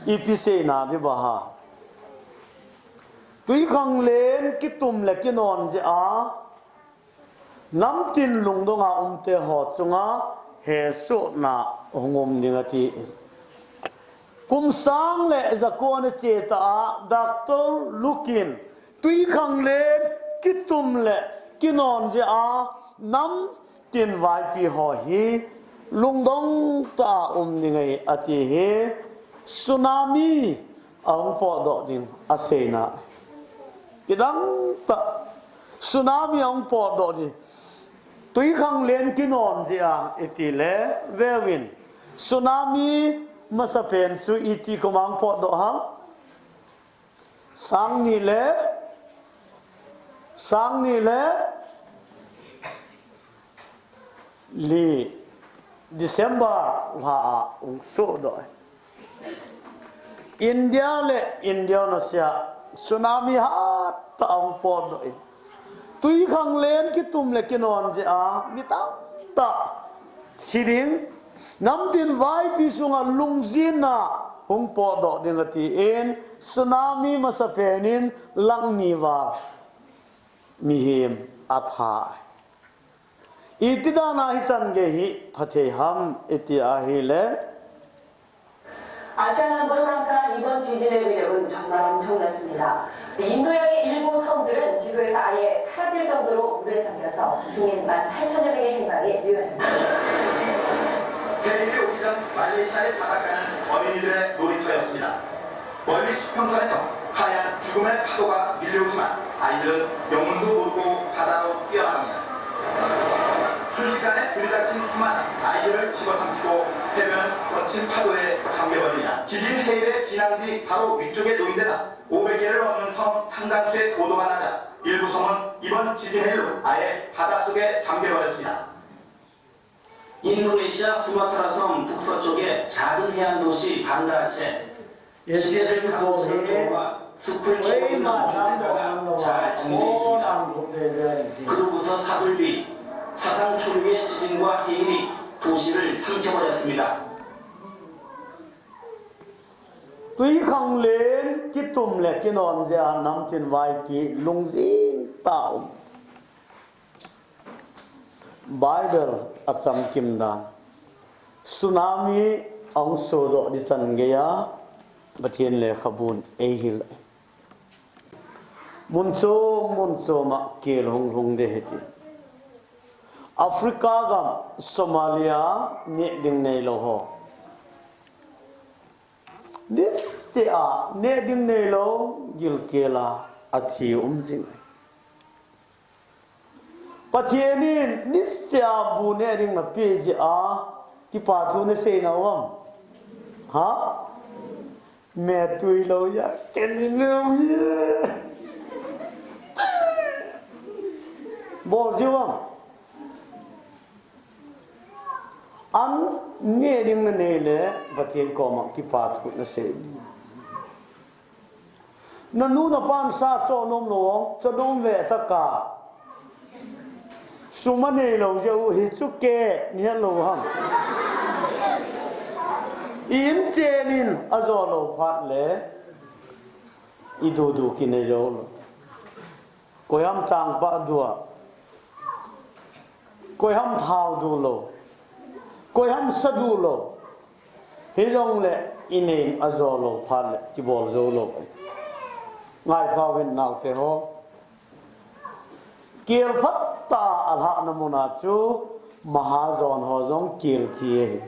Ipi seina ding ham? Twikhanglen kitum le kinon jeh a, namtin lungdonga umte ho chunga hesohna hung um ding ati. Kum sang le jako ana che ta a, Doctor Luke in, twikhanglen kitum le kinon jeh a namtin vaipi ho hi lungdong tah a um ding ahi, ati hi. Tsunami ahung potdoh ding aseina. Kidang tah, tsunami ahung potdoh ding. Twikhanglen kinon jeh a iti le, veuvin. Tsunami masapen chu iti kum a hung potdoh ham? Sang ni le, sang ni le li December lha a hung sohdoh. India le Indonesia tsunami hat tah a hung potdoh in, twikhanglen kitum le kinon jeh a mi tamtah thi ding, namtin vaipi sunga lungjinna hung potdoh ding atin, tsunami masapen in lakh ni val mihem atha. Iti dan a hichan gei hi phathei ham iti ahile, 아시아 남부를 강타한 이번 지진의 위력은 정말 엄청났습니다. 인도양의 일부 섬들은 지도에서 아예 사라질 정도로 물에 잠겨서 무속인 만 팔천여 명의 행방이 묘연합니다. 해일이 오기 전 말레이시아의 바닷가는 어린이들의 놀이터였습니다. 멀리 수평선에서 하얀 죽음의 파도가 밀려오지만 아이들은 영문도 모르고 바다로 뛰어나갑니다. 순식간에 들이닥친 수많은 아이들을 집어삼키고 해변은 거친 파도에 잠겨버립니다. 지진 해일의 진앙지 바로 위쪽에 놓인 데다 오백 개를 넘는 섬 상당수의 고도가 낮아 일부 섬은 이번 지진 해일로 아예 바닷속에 잠겨버렸습니다. 인도네시아 수마트라 섬 북서쪽의 작은 해안 도시 반다 아체, 시내를 가로지른 도로와 숲을 기어오는 주택가가 잘 정리돼 있습니다. 그로부터 사흘 뒤 사상 초유의 지진과 해일이 도시를 삼켜버렸습니다. Twikhanglen kitum le kinon jeh a namtin vaipi lungjin tah a um. Bible a chamkim dan, tsunami ahung sohdoh di chan gei a Pathen lekhabun eihil. Mun chom mun chom a kel hung lhung ding ahi ti. Africa gam Somalia neh ding neilou ho, niseh a neh ding neilou gilkel a athi um jing. Pathen in niseh a bu neh ding napeh jeh a kipa thu nasei nau ham? Ha? Metui lou a, ken in lou a. Bol jiu ham? An neh ding nanei le Pathen koma kipa thu nasei. Nanu napan sa cho nom lou, cho nom ve tah a sum anei lou jeh u hi chu ke, nahet lou ham? In chen in ajo lou phat le idudu kinei jou lou. Koiham changpah du a, koiham thao du lou, koiham sa du lou. Hijongle inei in ajo lou phat le kibol jou lou. Ngai pha uvin naote ho. Kel phat tah a alhahna mun a chu mahajon ho jong kel thi e.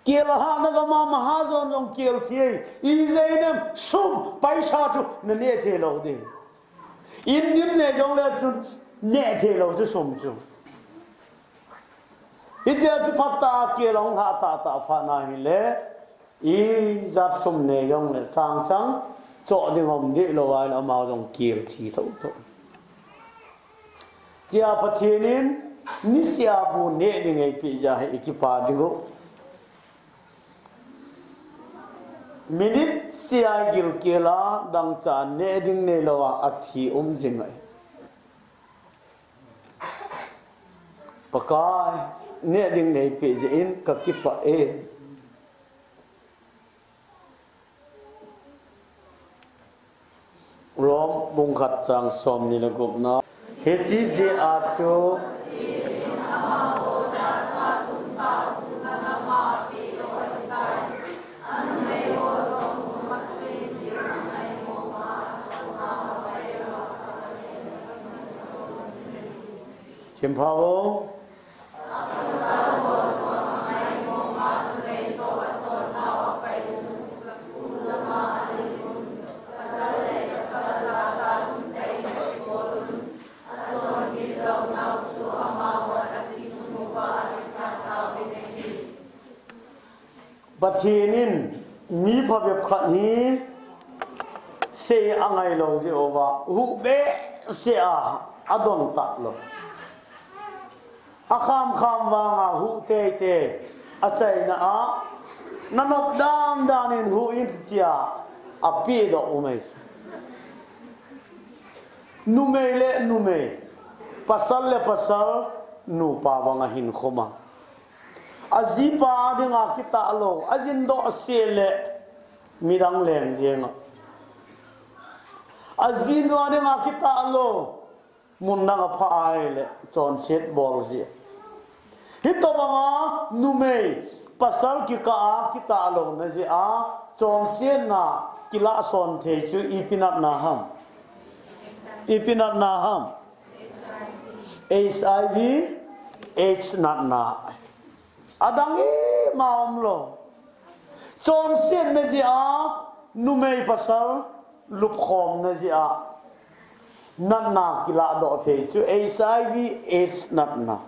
Kel alhahna gam a mahajon jong kel thi e. Ijeh inem, sum, paisa chu naneh thei lou ding. In dim nei jongle chun neh thei lou chu sum chu. Hitia chu phat tah a kel ahung lhah tah tah phat na hile, ijat sum nei jongle chang chang choh ding um deh lou a, amau jong kel thi thou thou. Tia Pathen in niseh a bu neh ding eipeh jeh a hi ikipa ding u. Minute sia gilkel a dangchah neh ding neilou a athi um jing ahi. Pakai, neh ding neipeh jeh in kakipah e. Rom bung khat chang somni le gupna. Hiche jeh a chu Themkhat vo. Pathen in mi phabep khat hi Sei angai lou jeh uva, huh behseh a, adong talou. Akham kham vanga huh teitei, achaina a, nanop dan dan in huh in tia, apeh doh um ahi. Numei le numei, pasal le pasal, nupa banga hin khoma. Ajipa dinga kitah lou, ajindoh seh le midang leng jenga. Ajinu a dinga kitah lou, mun dang apha ahile, chonset bol jeh. Hitobanga numei, pasal kikah a kitah louna jeh a, chonsetna kilah son thei chu ipi natna ham. Ipi natna ham. H I V, AIDS natna. Adang ima umlou. Chonsetna jeh a, numei pasal lupkhomna jeh a, natna kilah doh thei chu H I V AIDS natna.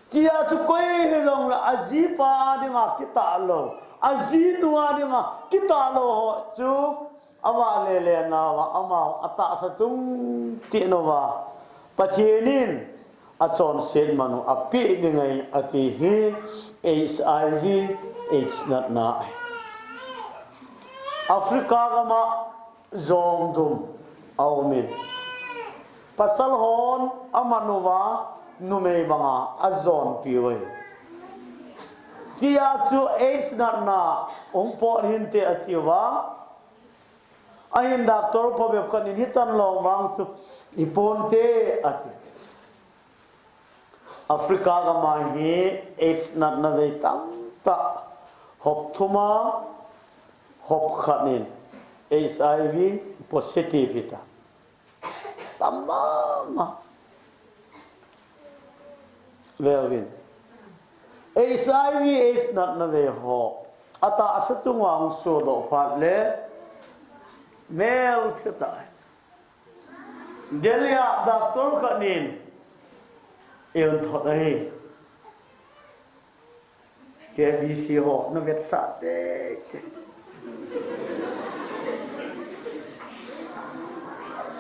Tia chu koi hijongle ajipa dinga kitah lou, ajinu a dinga kitah lou ho chu, Ama lele nauva, ama atahsa chung cheh nauva, Pathen in achonset man u apeh ding ahi ati hi H I V AIDS natna ahi. Africa gama jongdum aumin. Pasal hon aman uva numei banga ajonpiu ahi. Tia chu AIDS natna hung pot hinte atiuva. Ahin doctor phabep khat in hichan lou vang chu iponte ati. Africa gama hi AIDS natna vei tamtah hop thuma hop khat in H I V positive hita. Tam mama. Veuvin. H I V AIDS natna vei ho. Atahsa chunga hung sodoh phat le. Melse tai. Delhi a doctor khat in. Eihon thot ahi. K B C ho, na vetsah teitei.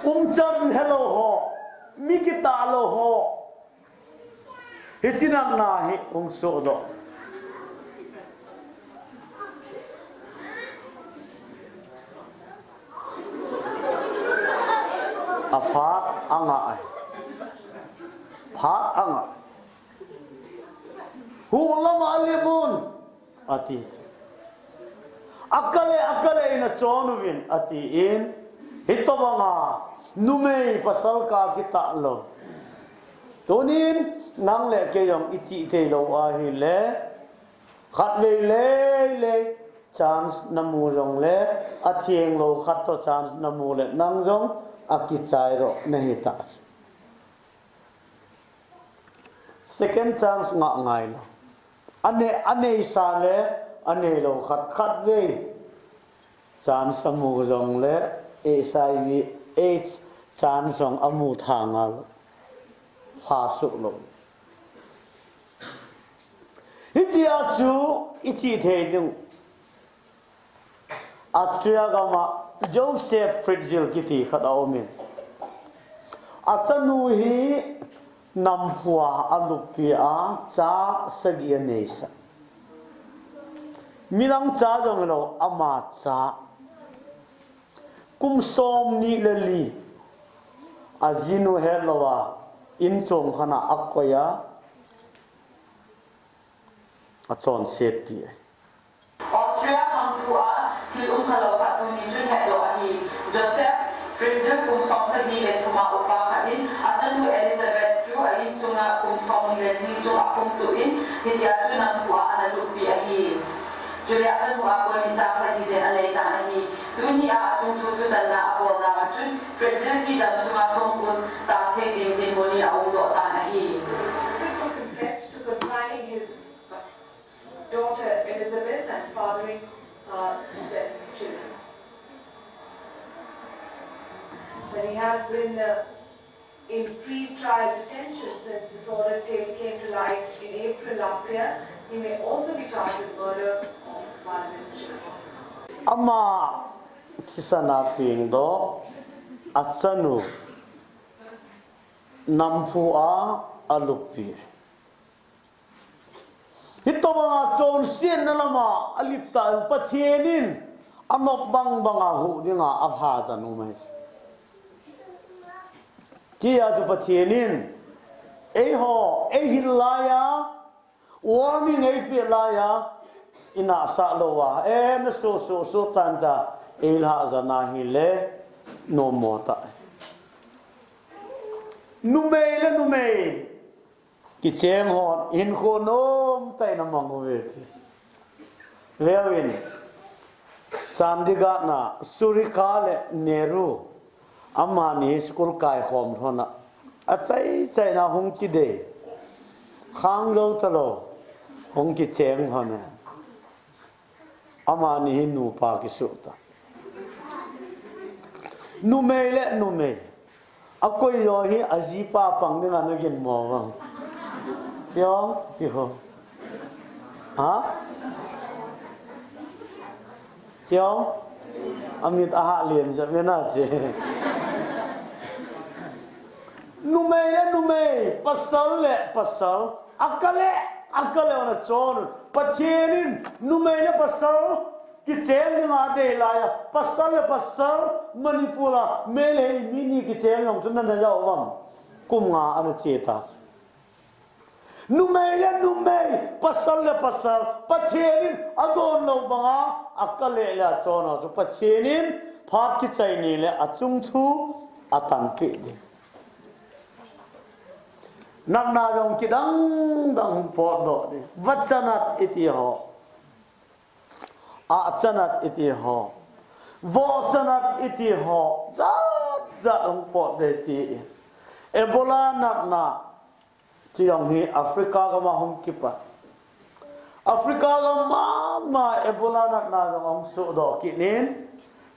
Umchan helou ho, mi kitah lou ho. Hiche natna hi hung sodoh. Aphat angah ai. Phat angah ai. Huh lama alemun, ati. Akale, akale in achon uvin, atin, hitobanga, numei pasal kah a kitah lou. Tunin, nang le kei jong ichih thei lou ahile, khatvei lei lei, chance namu jongle, atheng lou khat toh chance namu le, nang jong akichai doh nahi tah. Second chance ngah ngai lou. Ane, anei sa le, anei lou khat, khatvei. Chance amu jongle, H I V AIDS chance jong amu tha ngal. Lha suh lou. Hitia chu, ichih thei ding. Austria gama Joseph Fritzl kiti khat aumin. Achanu hi namphu a aluppi a cha sagi aneisah. Midang cha jong lou ama cha. Kum somni le li. Ajinu hetlou a, in chom khat a akoi a. Achonsetpi. Austria khangthu a thil um khalou khat tuni chun hetdoh ahi. Joseph Fritzl kum somsagi le thum a upa khat in, achanu Elizabeth chu a insunga kum somni le li sung akhum tuh in, hitia chu namphu a ana luppi ahi. Chule achanu a kon in cha sagi jen anei tan ahi. Tuni a achung thu thutanna abol nauva chun, Fritzl hi damsunga songkul tah thei ding dinmun in aumdoh tan ahi. Fritzl confessed to confining his daughter Elizabeth and fathering her seven children. But he has been, uh, in pre-trial detention since this horrid tale came to light in April last year. He may also be charged with murder of one of his children. Ama thisan a pengdoh, achanu namphu a alupi. Hitobanga chonsetna lama alip tah in Pathen in anop bangbanga huh dinga alhajan um ahi. Tia chu Pathen in eiho eihil laiya, warning eipeh laiya, inahsah louva, eh, naso so so tanta, eilhajan ahile, nommo tah. Numei le numei kicheng hon hinkho nomtah in amang uve ti. Veuvin, Chandigarh na Surika le Nehru, amani school kaikhom lhona, achai chaina hung kidei, khanglou talou, hung kicheng lhona. Amani hi nupa kisuh ta. Numei le numei. Akoi jo hi ajipa pang dinga naginmo vang. Chiong, chiong. Ha? Chiong? Amit ahah lien jep mena che. Numei le numei, pasal le pasal, akale, akale ona chon. Pathen in numei le pasal kicheng dinga adei laiya, pasal le pasal, Manipur a Meitei mi ni kicheng jong chu nana jao vang. Kum nga ana che ta chu. Numei le numei, pasal le pasal, Pathen in adon lou banga, akale le achon ho chu Pathen in phat kichai ni le achung thu atanpeh ding. Natna jong kidang dang hung potdoh ding. Vachanat iti ho. Ahchanat iti ho. Vohchanat iti ho. Jat jat hung pot ding ti. Ebola natna. Chujong hi Africa gama hung kipat. Africa gam mama Ebola natna jong hung sohdoh kit in.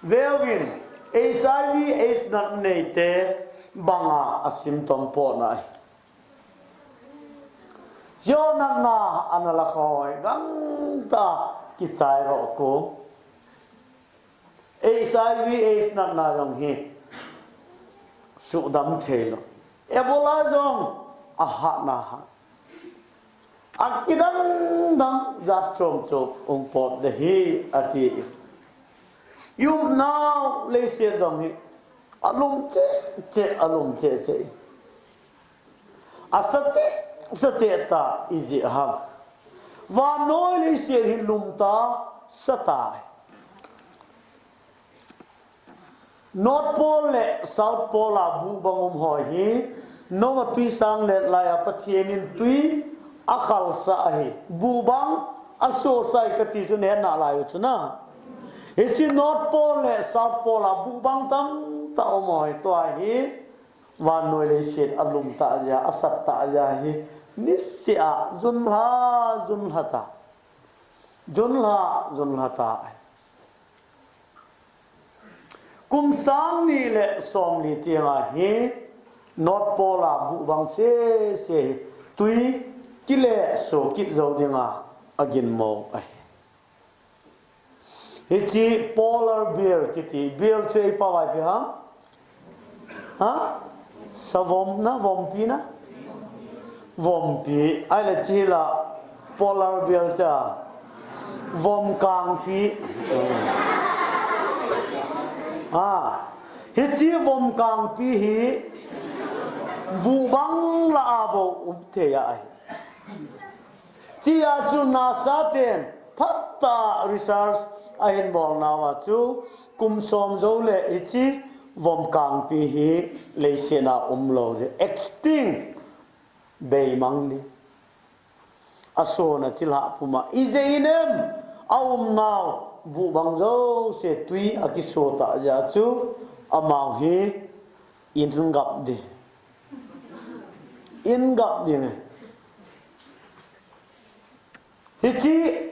Veuvin, H I V AIDS nat neite banga asymptom potna ahi. Jonatna ana la khoi gangtah kichai roh ko. H I V AIDS natna jong hi sudam thei lou. Ebola jong ahatna hat. Akidang dang jat chom chom hung pot ding ahi ati. Umnau leiset jong hi alum cheh cheh, alum cheh cheh. Asa cheh, sa cheh ta ijeh ham. Vannoi leiset hi lum ta, sa ta. North Pole le South Pole a buhbang um ho hi, Noah tui sang let laiya Pathen in tui akhalsah ahi. Buhbang asohsah ahi kati chu nahet nalai u chu na. Hiche North Pole le South Pole a buhbang tamtah um ho hi tua hi, vannoi leiset alum ta jeh a, asat ta jeh a hi, niseh a junlha, junlha ta. Junlha, junlha ta. Kum sang ni le som li tiang a hi, North Pole a buhbang sese hi, tui kile so kit jou dinga aginmo ahi. Hiche polar bear kiti, bear chu eipao a ipi ham? Ha? Savom na, vompi na? Vompi. Ahile hiche hi la polar bear ta. Vomkangpi. Ha. Hiche vomkangpi hi buhbang lah a bou um thei ahi. Tia chu NASA ten phatah a research ahin bolnauva chu kum som jou le hiche vomkangpi hi leiset a umlou ding, extinct, beimang ding. Asona chilhah puma ijeh inem aumnau buhbang jouse tui akiso ta jeh a chu amau hi in gap ding. In gap ding e. Hiche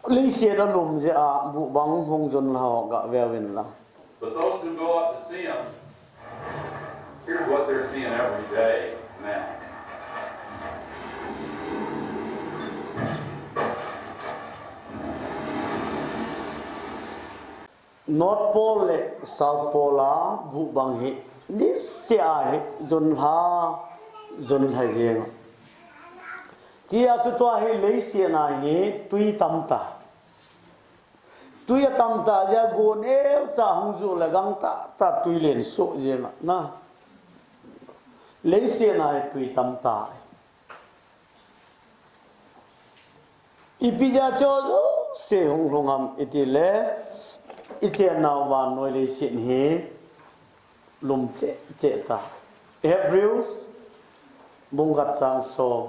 leiset alum jeh a buhbang hung junlha ho gah veuvin lang. But those who go up to see him, here's what they're seeing every day now. North Pole le South Pole a buh bang hi niseh a hi junlha, junlha jeng. Tia chu tua hi leiset a hi tui tamta. Tui atamta jeh a gon eucha hung ju le gangtah tah tui len soh jeng a na. Leiset a hi tui tamta. Ipi jeh a chu jouse hung lhung ham iti le, i chennau vannoi leiset hi lum cheh cheh ta. Hebrews bung khat chang som.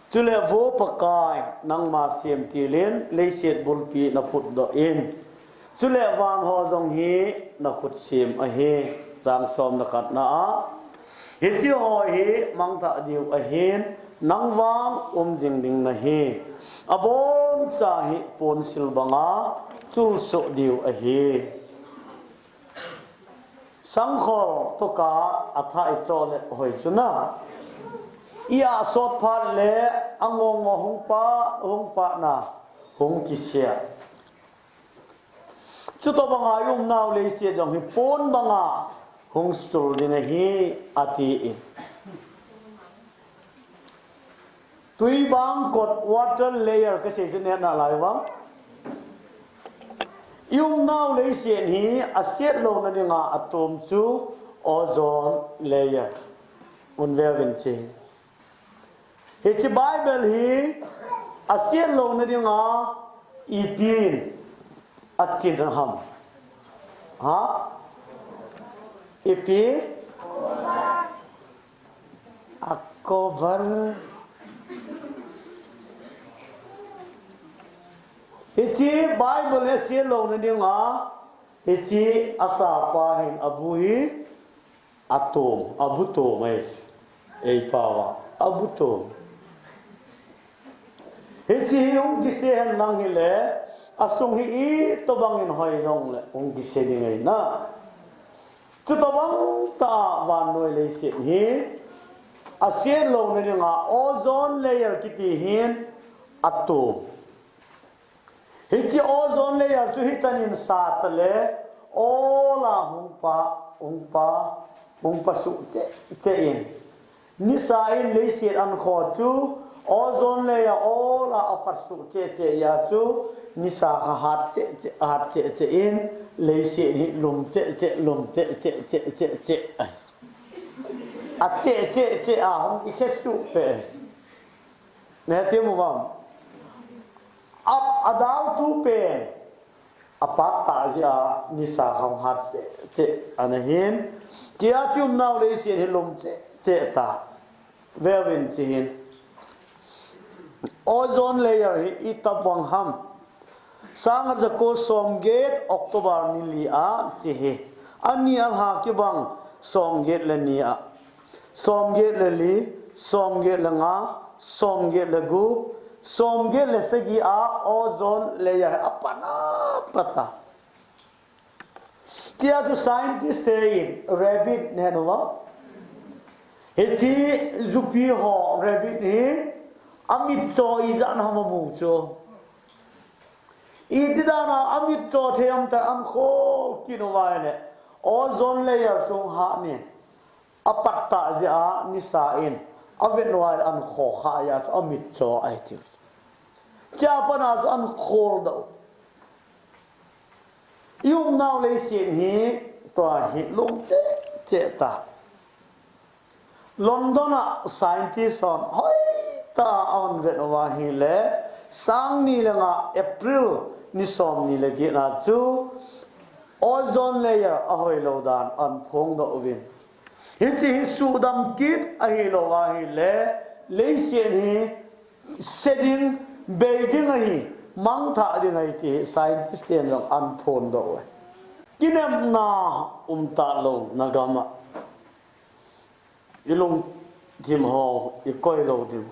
Chule vo Pakai, nangma semtil in leiset bulpi na phutdoh in. Chule van ho jong hi na khut sem ahi. Chang som le khatna a, hiche ho hi mangthah diu ahin, nang vang um jing ding nahi. Aboncha hi ponsil banga chulsoh diu ahi. Sangkhol toh ka atha i cho le hoi chu na. I a sot phat le angong ngo hung pa, hung pa na, hung kisia. Chutobanga i umnau leiset jong hi pon banga hung sul ding ahi, ati in. Tui bang kot, water layer, kasei chu neh nalai vang. I umnau leiset hi aset louna dinga atom chu ozone layer. Un veuvin che. Hiche Bible hi aset louna dinga ipin achin ham? Ha? Ipi? A cover. Hiche Bible hi aset louna dinga, hiche asapa hin abu hi atom, abu tom ahi. Ei pao a, abu tom. Hiche hi hung kise hen lang hile, asung hi itobang in hoi jongle hung kise ding ahi na. Chutobang tah vannoi leiset hi aset louna dinga ozone layer kiti hin atom. Hiche ozone layer chu hichan in sat le, ola hung pa, hung pa, hung pa suh cheh cheh in. Nisa in leiset ankho chu ozone layer ola apat suh cheh cheh a chu nisa kha hat cheh cheh, hat cheh cheh in leiset hi lum cheh cheh, lum cheh cheh, cheh cheh cheh. A cheh cheh cheh a hung ikhe suh pe. Nahe ti mu vam. A, adaltu pen apat tah jeh a nisa kha hat cheh cheh ana hin. Tia chu umnau leiset hi lum cheh cheh ta. Veuvin che hin. Ozone layer hi itobang ham? Sang khat jako som get October ni li a che hi. Ani a lha kibang som get le ni a. Som get le li, som get le nga, som get le gup, som get le sagi a ozone layer hi apat a pat a. Tia chu scientist te in rabbit nahe nom uvam? Hiche jupi ho rabbit hi amitcho ijat ham amu chu. Iti dan a amitcho thei ham tia akhol kit uva ahile ozone layer chu hat in. Apat tah jeh a nisa in avet uva ahile akhol kha a chu amitcho ahi tiu. Chea pat a chu akhol doh. I umnau leiset hi tua hi lum cheh cheh ta. London a scientist hon hoitah a ahung vet uva ahile, sang ni le nga April ni som ni le get a chu ozone layer ahoi lou dan ahin phongdoh uvin. Hiche hi suhdam kit ahilou ahile, leiset hi se ding, bei ding ahi, mangthah ding ahi ti hi scientist ten jong ahin phondoh uve. Kinepna um talou na gam a, i lungthim ho i koi lou ding.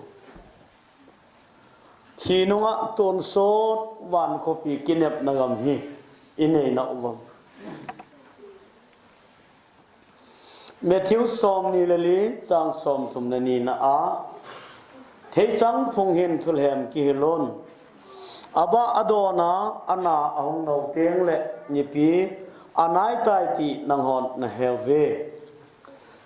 Thi nunga tonsot van khopi kinepna gam hi i nei nau vang. Matthew som ni le li chang som thum le ni na a, theichang phung hin thulhem kihil un. Abah adona, ana ahung nau teng le nipi anai tai ti nanghon naheuve.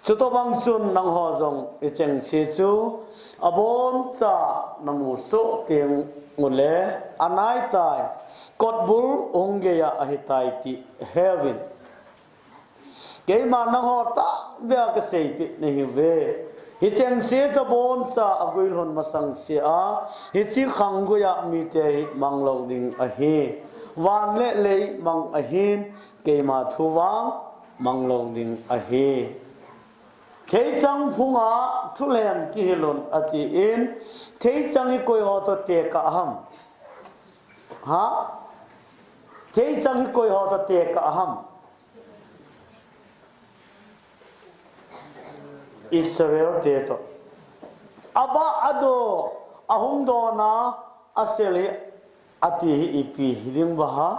Chutobang chun nangho jong hicheng se chu aboncha namu soh teng ule anai tai, kotbul hung geiya ahitai ti heuvin. Keima nangho tahbeh a kaseipeh nahiuve. Hicheng se chu aboncha aguilhun masang sea, hiche khangguiya mite hi mang lou ding ahi. Van le lei mang ahin, keima thu vang mang lou ding ahi. Theichang phunga thulem kihilun atin, theichang hi koiho toh tekah ham? Ha? Theichang hi koiho toh tekah ham? Israel te toh. Abah ado, ahung dona, asel hi, ati hi ipi hiding ba ha?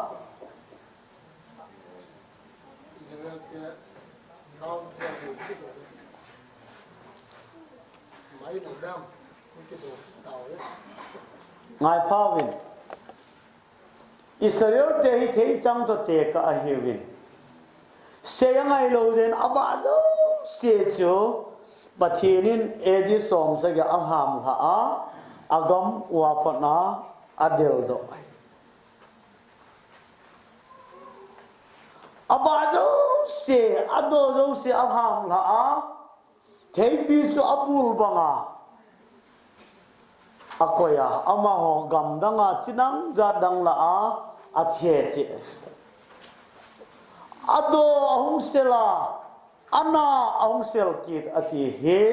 Ngai phauvin. Israel te hi theichang toh tekah ahiuvin. Sei angai lou jeh in abah jouse chu Pathen in A D som sagi a alhamlha a, agam uva pat a adeldoh. Abah jouse, ado jouse alhamlha a, theipi chu abul banga akoi a, amaho gamdang a, chinang jatdang lah a, athe cheh. Ado ahung sel a, ana ahung sel kit ati hi,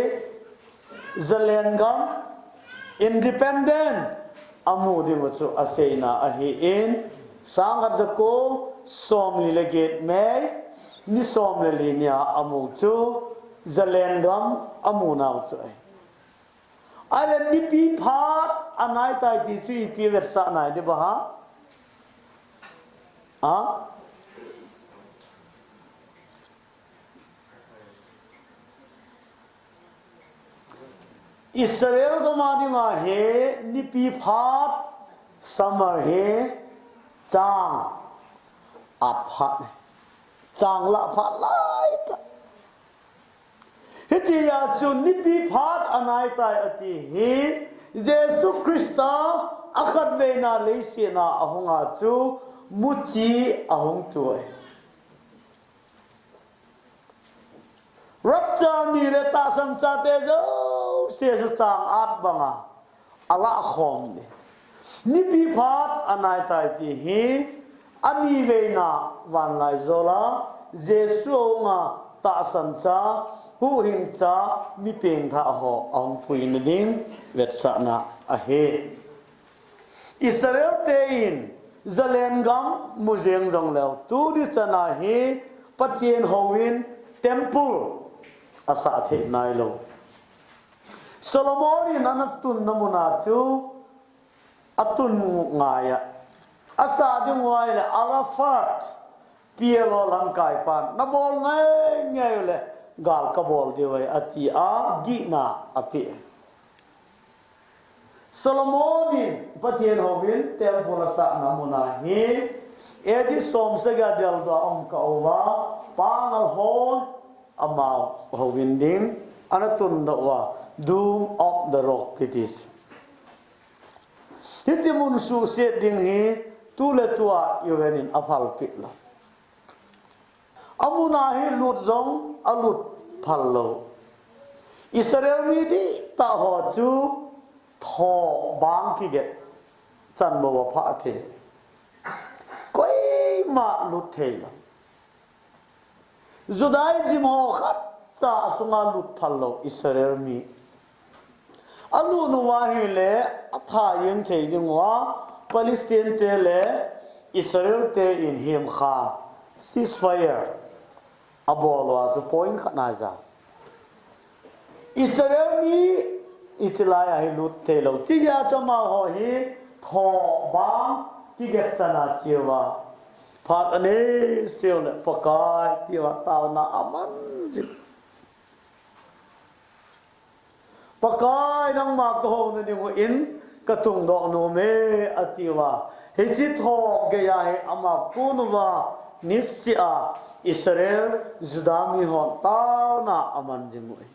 Zalen gam, independent, amu ding u chu aseina ahin, sangkhat jako somli le get May, ni somli le li nia amu chu, Zalen gam amu nau chu ahi. Ahile nipi phat anai tai ti chu ipi vetsah nai ding ba ha? Ha? Israel gam a dinga hi nipi phat, summer hi chang at phat, chang lah phat laitah. Hitia chu nipi phat anai tai ati hi, Jesu Christa akhatveina leiset a ahunga chu muchi ahung tu ahi. Rapture ni le tahsan chate jouse chu chang at banga alah khom ding. Nipi phat anai tai ti hi, ani veina vanlaijol a Jesu ahunga tahsan cha, huhhing cha, mi pengthah ho ahung puina ding vetsahna ahi. Israel te in Zalen gam mu jeng jongleu, tuni chan a hi Pathen houin temple asah thei nailou. Solomon in ana tunna mun a chu atun ngai a, asah ding u ahile Arafat, P L O lamkai pan, nabol ngai ngai ule gal kabol diu ahi, ati a gihna apeh. Solomon in Pathen houin temple asahna mun a hi, A D som sagi a deldoh a um kah uva, Pangal hon amau houin ding ana tundoh uva, Dome of the Rock kiti. Hiche mun suhset ding hi tuletua U N in aphalpeh lou. Amun a hi lut jong alut phal lou. Israel mi dihtah ho chu tho bang kiget chan bou aphah thei. Koima lut thei lou. Judaism ho khatcha sunga lut phal lou Israel mi. Alut uva ahile atha jeng thei ding uva Palestine te le Israel te in hemkha, ceasefire, abol uva chu point khat naija. Israel mi hiche lai a hi lut thei lou. Chujeh a chu amaho hi tho bang kiget chan a cheuva, phat anei seu le Pakai tiuva taona aman jing. Pakai, nangma kahouna ding u in, Ka tungdoh nom e, ati uva. Hiche tho geiya hi ama kon uva, niseh a Israel, Juda mihon taona aman jing u ahi.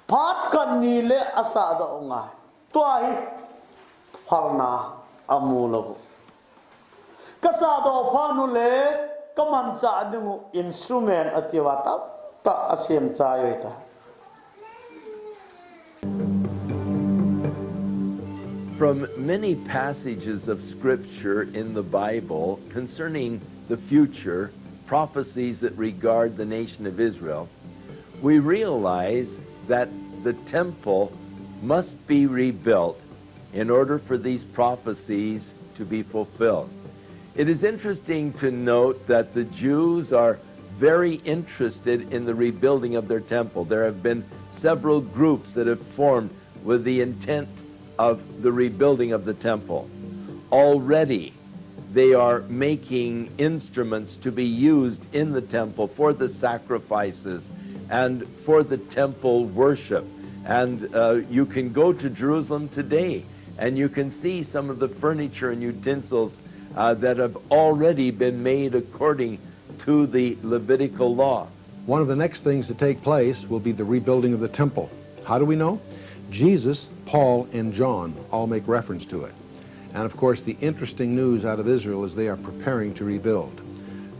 Phat khat ni le asahdoh u ngai. Tua hi phalna amu lou u. Ka sahdoh phat u le ka manchah ding u instrument ati uva tamtah asem chai uve ta. From many passages of Scripture in the Bible concerning the future, prophecies that regard the nation of Israel, we realize that the temple must be rebuilt in order for these prophecies to be fulfilled. It is interesting to note that the Jews are very interested in the rebuilding of their temple. There have been several groups that have formed with the intent of the rebuilding of the temple. Already, they are making instruments to be used in the temple for the sacrifices and for the temple worship. And uh, you can go to Jerusalem today and you can see some of the furniture and utensils uh, that have already been made according to the Levitical law. One of the next things to take place will be the rebuilding of the temple. How do we know? Jesus, Paul, and John all make reference to it. And of course, the interesting news out of Israel is they are preparing to rebuild.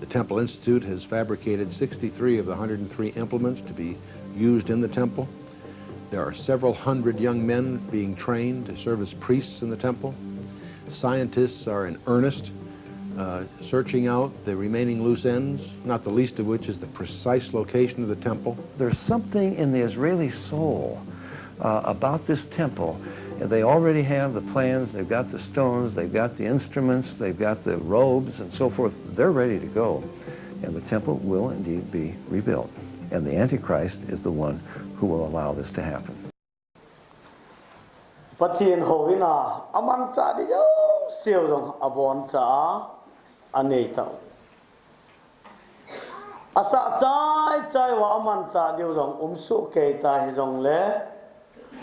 The Temple Institute has fabricated sixty-three of the one hundred and three implements to be used in the temple. There are several hundred young men being trained to serve as priests in the temple. Scientists are in earnest uh, searching out the remaining loose ends, not the least of which is the precise location of the temple. There's something in the Israeli soul uh, about this temple. They already have the plans, they've got the stones, they've got the instruments, they've got the robes and so forth. They're ready to go. And the temple will indeed be rebuilt. And the Antichrist is the one who will allow this to happen. Pathen houin a, amanchah ding jouse u jong aboncha a, anei tau. Asah chai chai uva amanchah diu jong um soh kei ta hijongle,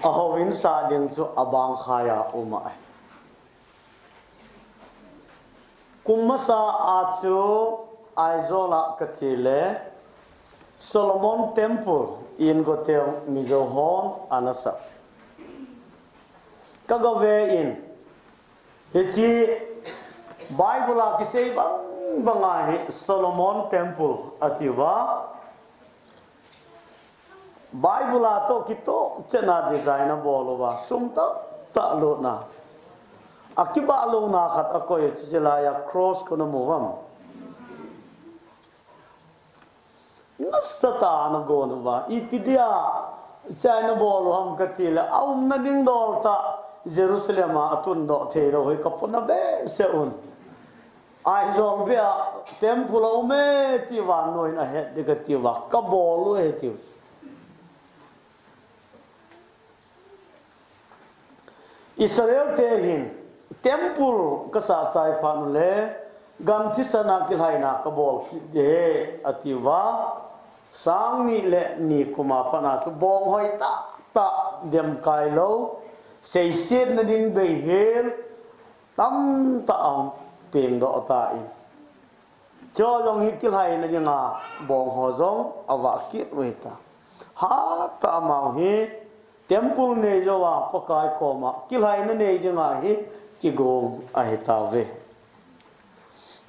ahouin sah ding chu abang khai a um ahi. Kum masa a chu Aizawl a kache le Solomon Temple in goteu Mizo hon ana sah. Ka gave in, hiche Bible a kisei bang banga hi Solomon Temple ati uva. Bible a toh kitoh chetna design abol uva, sum tamtah lutna. Akibah louna khat akoi, hiche laiya cross kona mu uvam. Nasatah a ana gon uva, ipi dia chai nabol u ham kati le, aumna ding dol tah Jerusalem a atundoh theilou hi kapona behseh un. Aizawl beh a temple aum e ti vannoi in ahet ding kati uva, kabol u ahi tiu. Israel te hin temple kasah chai phat u le, gan thisan a kilhaina kabol kit ding ahi ati uva, sang ni le ni kum a pat a chu bonghoi tahtah, demkai lou, seisetna ding beihel tamtah ahung pengdoh tan. Chu jong hi kilhaina dinga bongho jong avah kit u hita. Hatah a amau hi temple nei jouva Pakai koma kilhaina nei dinga hi kigong ahitauve.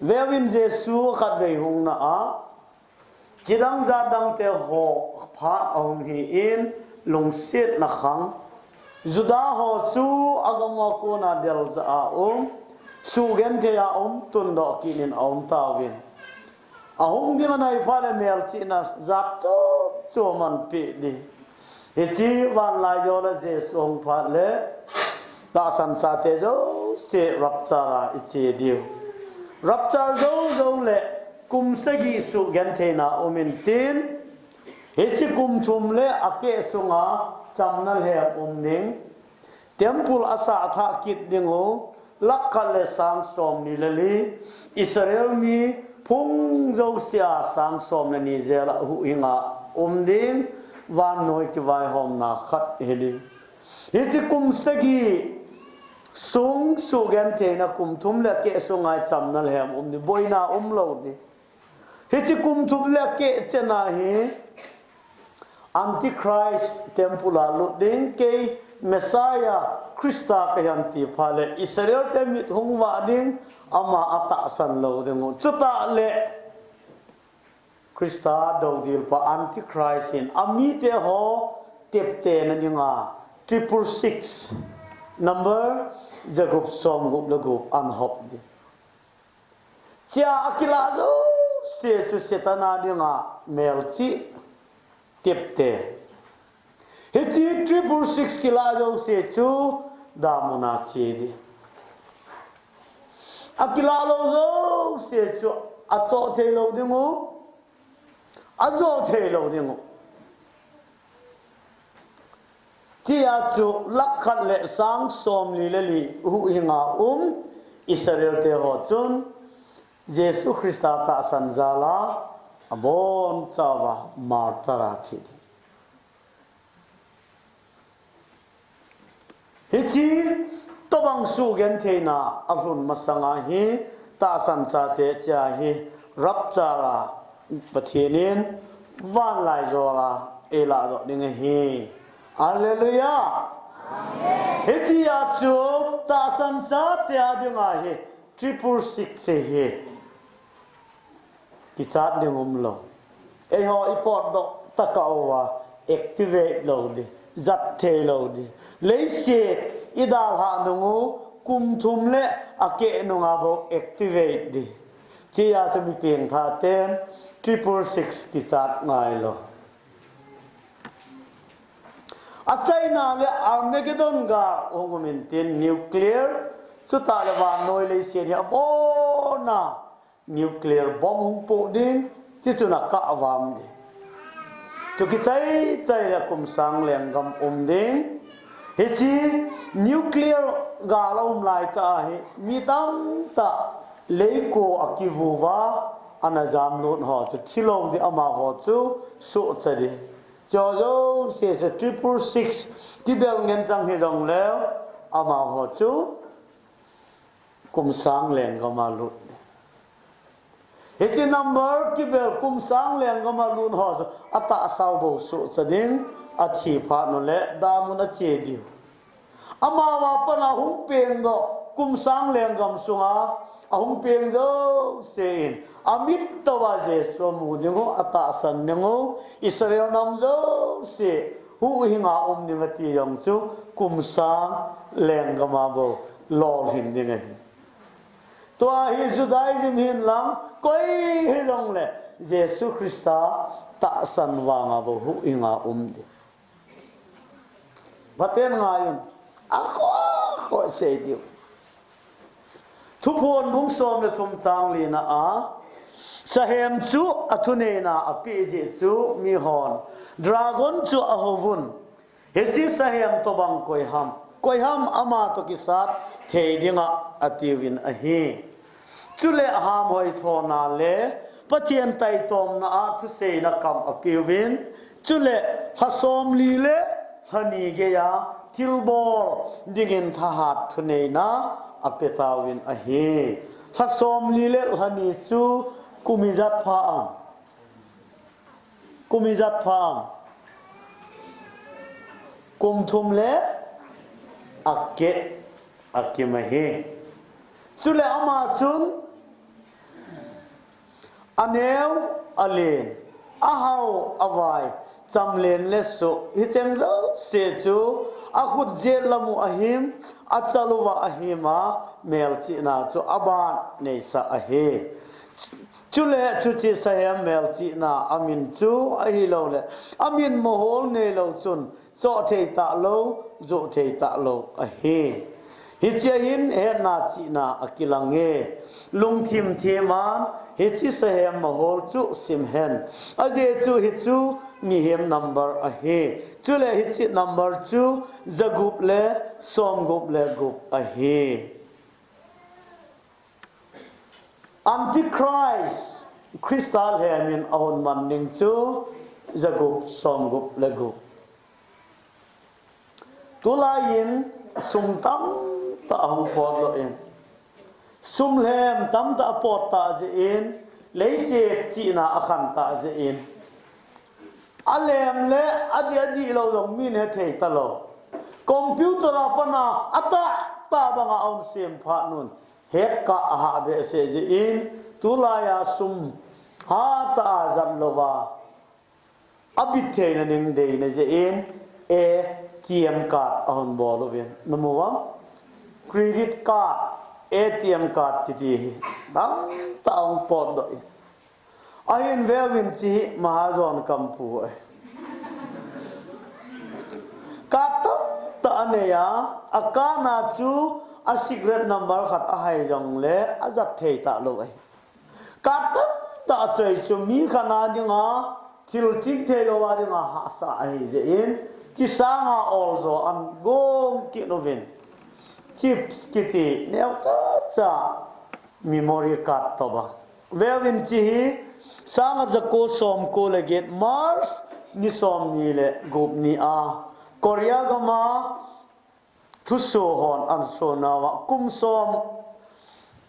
Veuvin, Jesu khatvei hungna a, chidang jatdang te ho phat ahung hi in, lungsetna khang, Juda ho chu agam a kona deljah a um, suhgenthei a um, tundoh kit in aum tauvin. Ahung ding anai phat le melchihna jat chom chom aman peh ding. Hiche vanlaijol a Jesu ahung phat le, tahsan chate jouse rapture a iche diu. Rapture jou jou le kum sagi suhgentheina um intin, hiche kum thum le akeh sunga chamna lhem um ding. Temple asah thah kit ding u, lakh khat le sang somni le li, Israel mi phung jouse a sang som le ni jel a huhhing a um ding, vannoi kivaihomna khat hi ding. Hiche kum sagi sung sugentheina kum thum le keh sunga chamna lhem um ding, boina umlou ding. Hiche kum thum le keh chenna hi Antichrist temple a lut ding, kei Messiah Christa kahi ti phat le Israel te mit hung vah ding, ama atahsan lou ding u. Chutah le Christa dodilpa Antichrist in amite ho teptena dinga triple six, number jagup somgup le gup anhop ding. Chea akilah jouse chu Satan a dinga melchih tepte. Hiche triple six kilah jouse chu damun a che ding. Akilah lou jouse chu achoh theilou ding u, ajoh theilou ding u. Tia chu lakh khat le sang somli le li huhhinga um Israel te ho chun Jesu Christa tahsan jal a abonchauva martyr a thi ding. Hiche tobang sugentheina alhun masanga hi tahsan chate chea hi rapture a Pathen in vanlaijol a eilah doh ding ahi. Hallelujah. Hichea chu tahsan chate a dinga hi triple six hi kichat ding umlou. Eiho ipotdoh tah uva activate lou ding, jat theilou ding. Leiset idalhah nung u kum thum le akeh nunga bou activate ding. Chea chu mi pengthah ten triple six kichat ngailou. A China le Armageddon gal hung um intin nuclear, chutah le vannoi leiset hi abona nuclear bomb hung poh ding, chuchun akah vam ding. Chu kichai chai le kum sang lenggam um ding. Hiche nuclear gal aum laitah a hi mi tamtah leiko a kivuva ana jamlut ho chu thilou ding, amaho chu sohcha ding. Chujouse chu triple six kibel ngen chang hijongleu amaho chu kum sang lenggam a lut ding. Hiche number kibel kum sang lenggam a lut ho chu atahsa u bou sohcha ding, athi phat u le damun a che ding. Amavang pat a hung pengdoh kum sang lenggam sunga ahung peng jouse in amit uva Jesu amu ding u, atahsan ding u, Israel nam jouse huhhinga um ding ati jong chu kum sang lenggam a bou lolhin ding ahi. Tua hi Judaism hinlang koi hijongle Jesu Christa tahsan vanga bou huhhinga um ding. Phaten ngai un, akhoh khoh sei diu. Thuphon bung som le thum chang lina a, sahem chu athuneina apeh jeh chu mihon dragon chu ahouvun, hiche sahem tobang koiham, koiham ama toh kisat thei dinga atiuvin ahi. Chule hamhoi thona le Pathen taitomna a thuseina kam apeuvin, chule lha somli le lha ni geiya thilbol dingin thahat thuneina apetauvin ahi. Lha somli le lha ni chu kum ijat pha am? Kum ijat pha am? Kum thum le akeh akim ahi. Chule ama chun aneo, alen, ahao, avai, chamlen le soh, hicheng jouse chu akhut jet lam u ahim, achal uva ahima, melchihna chu aban neisah ahi. Chule chuche sahem melchihna amin chu ahilouleh amin mohol neilou chun choh thei talou, joh thei talou ahi. Hichea hin hetna chihna akilang e. Lungthim thiman hiche sahem mohol chu simhen. Ajeh chu hichu mihem number ahi. Chule hiche number chu jagup le somgup le gup ahi. Antichrist, Christa lhemin ahung man ding chu jagup somgup le gup. Tulai in sum tamtah ahung potdoh in, sum lhem tamtah apot tah jeh in, leiset chihna akhan tah jeh in, alhem le adih adih lou jong min hethei talou. Computer a pat a atahtah banga ahung sem phat un, hack a ahah behseh jeh in, tulai a sum hatah a jat louva abit theina ding deina jeh in, A T M card ahung bol uvin. Namu uvam? Credit card, A T M card titi hi tamtah ahung potdoh in. Ahin veuvin, hiche hi mahajon kampu ahi. Card tamtah anei a, a card na chu a secret number khat ahai jongle ajat thei talou ahi. Card tamtah achoi chu mi khat na dinga thil ching thei louva dinga hahsa ahi jeh in, hiche sanga oljo ahin gong kit uvin. Chips kiti neocha cha memory card tobang. Veuvin, hiche hi sanga jako somko le get, March ni somni le gup ni a Korea gama thuso hon ahin sonauva, kum som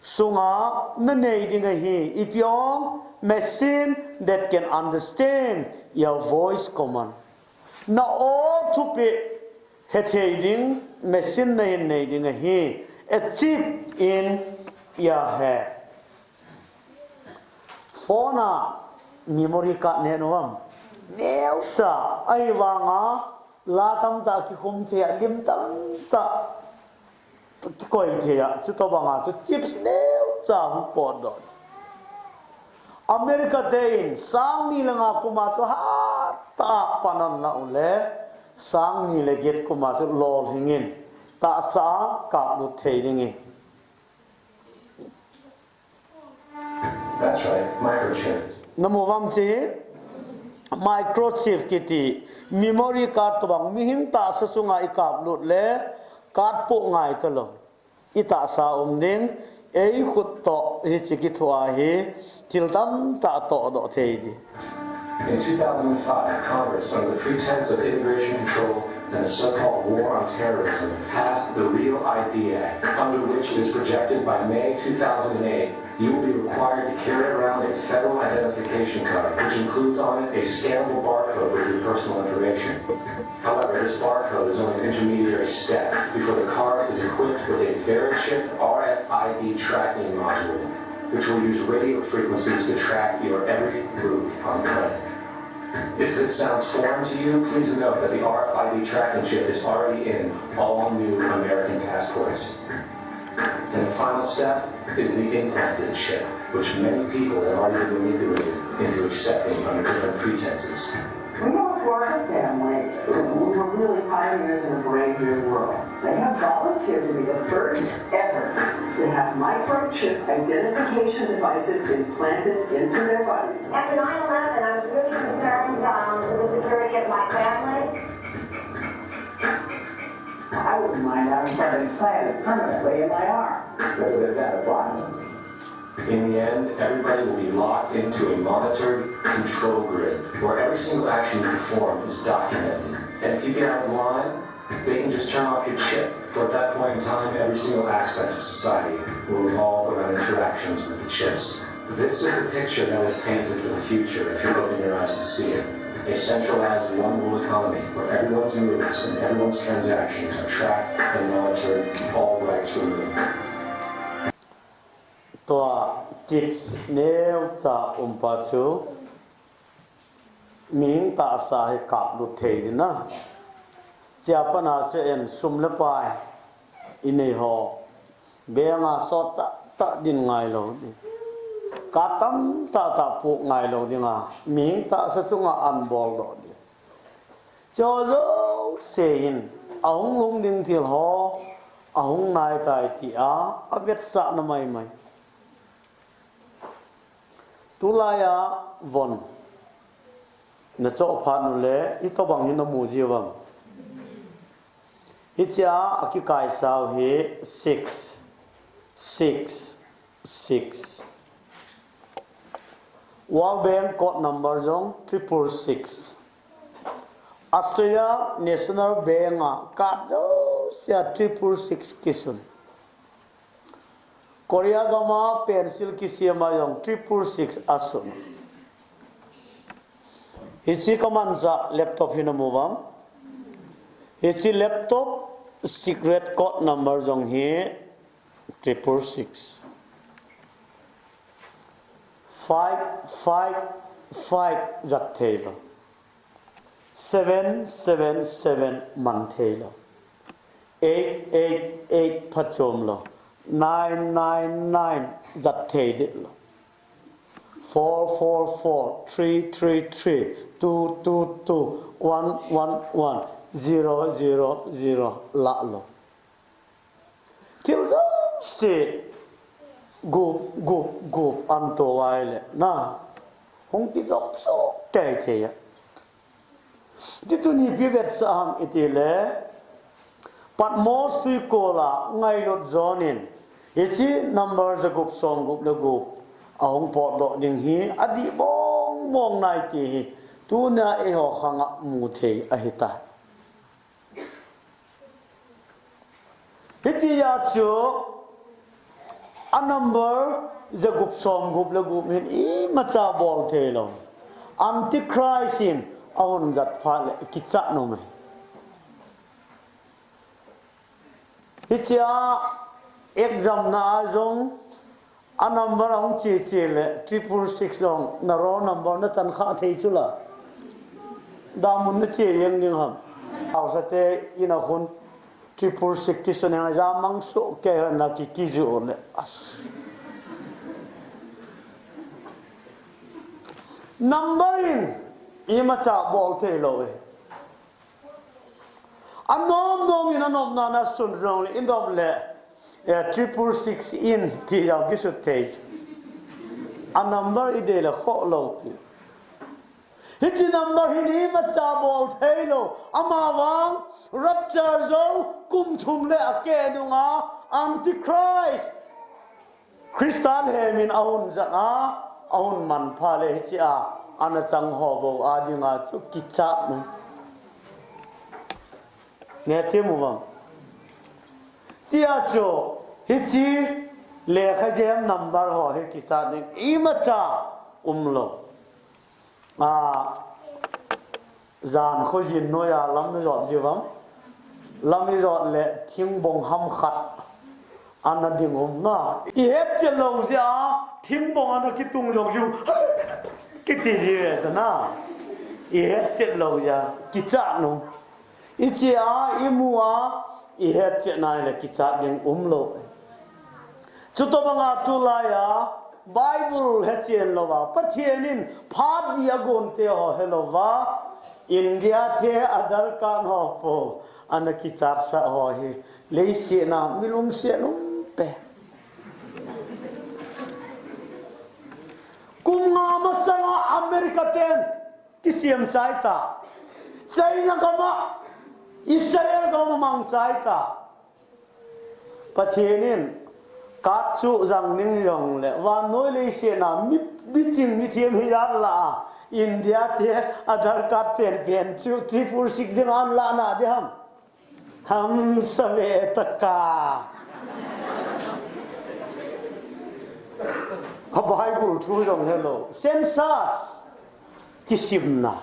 sunga nanei ding ahi, ipi ong, machine that can understand your voice command. Na-o thupeh hethei ding machine nahin nei ding ahi, a chip in your head. Phone a memory card neh nom uvam? Neocha, ahivanga la tamtah kikhum thei a, lim tamtah kikoi thei a, chutobanga chu chips neocha hung potdoh. America te in sang ni le nga kum a chu hatah a pan ahin la uleh, sang ni le get kum a chu lolhing in, tahsa a kaplut thei dingin. That's right, microchip. Namu uvam, hiche microchip kiti memory card tobang, mihem tahsa sunga ikaplut le card poh ngai talou. Itahsa um ding, eikhut toh hiche kithoa hi thil tamtah tohdoh thei ding. In two thousand five, Congress, under the pretense of immigration control and the so-called war on terrorism, passed the REAL ID Act, under which it is projected by May two thousand eight, you will be required to carry around a federal identification card, which includes on it a scannable barcode with your personal information. However, this barcode is only an intermediary step before the card is equipped with a Verichip R F I D tracking module, which will use radio frequencies to track your every move on the planet. If this sounds foreign to you, please note that the R F I D tracking chip is already in all new American passports. And the final step is the implanted chip, which many people have already been manipulated into accepting under different pretenses. We are a Florida family who were really pioneers in a brave new world. They have volunteered to be the first ever to have microchip identification devices implanted into their bodies. After nine eleven, I was really concerned, um, for the security of my family. I wouldn't mind having something planted permanently in my arm. But would that apply? In the end, everybody will be locked into a monitored control grid where every single action you perform is documented. And if you get out of line, they can just turn off your chip. For at that point in time, every single aspect of society will revolve around interactions with the chips. This is the picture that is painted for the future if you open your eyes to see it. A centralized one world economy where everyone's moves and everyone's transactions are tracked and monitored, all rights removed. Tua chips neocha umpa chu mihem tahsa hi kaplut thei ding ahi. Chea pat a chu in sum le pai inei ho, bank a sot tah tah din ngailou ding. Card tamtah tah poh ngailou dinga, mihem tahsa chunga ahin boldoh ding. Chujouse hin, ahung lhung ding thil ho ahung naitai tia avetsahna maimai. Tulai a von nachoh phat uleh, itobang hi namu jiu vem? Hichea akikaisau hi six six six. World Bank code number jong triple six. Australia National Bank a card jousea triple six kisun. Korea gama pencil kisema jong triple six asun. Hiche kamansa laptop hi namu vang. Hiche laptop secret code number jong hi triple six. Five five five jat thei lo. Seven seven seven man thei lo. Eight eight eight phachom lo. Nine nine nine jat thei deh lo. Four four four three three three two two two one one one zero zero zero lah lo. Thil jouse gup gup gup an to ai le na hung kijop so kei thei a. Ti tuni pi vetsah ham iti le, Patmos tuikol a ngailut John in hiche number jagup somgup le gup ahung potdoh ding hi adih mong mong nai ti hi tunia eiho khang a mu thei ahitai. Hitia chu a number jagup somgup le gup hin imacha bol thei lo. Antichrist in ahung jat phat le kichat nom e. Hitia exam na a jong a number ahung che che le triple six jong na roll number na chan kha thei chu la. Damun na che jeng ding ham. Hausate in a khun triple six kisun a ja mang so kei na ki ki ju le as. Number in imacha bol thei lo e. Anom nom in anom na na sun jong le in dom le, eh, triple six in ti jong kisut thei. A number i dei le kho lo pi. Hiche number hi imacha bol thei lo. Ama vang rapture jou kum thum le a keh nunga Antichrist Christa lhemin ahung jat a, ahung man phat le hitia ana chang ho bou a dinga chu kichat nom. Ne ti mu vang. Tia chu hiche lekha jem number ho hi kichat ding imacha um lo. A, jan khojin noiya lam i jot ji vang. Lam i jot le thingbong ham khat ana ding um na. I het chet lou jeh a thingbong ana kitung jong ju kiti ji ve ta na. I het chet lou jeh a kichat nom. I che a, i mu a, i het chet nai le kichat ding um lo. Chutobanga tulai a Bible hechen louva, Pathen in phat bia gon te ho he louva, India te Aadhaar card ho po ana kichat sah ho hi leiset a mi lungset um pe. Kum nga masanga America ten kisem chai ta. China gam a, Israel gam a mang chai ta. Pathen in card chu jang ding jong le vannoi leiset a mi, mi ching mi them hi jat la a, India te Aadhaar card pen pen chu triple six ding an la na di ham. Hamsa ve taka. A Bible thu jong he lou. Census. Kisimna.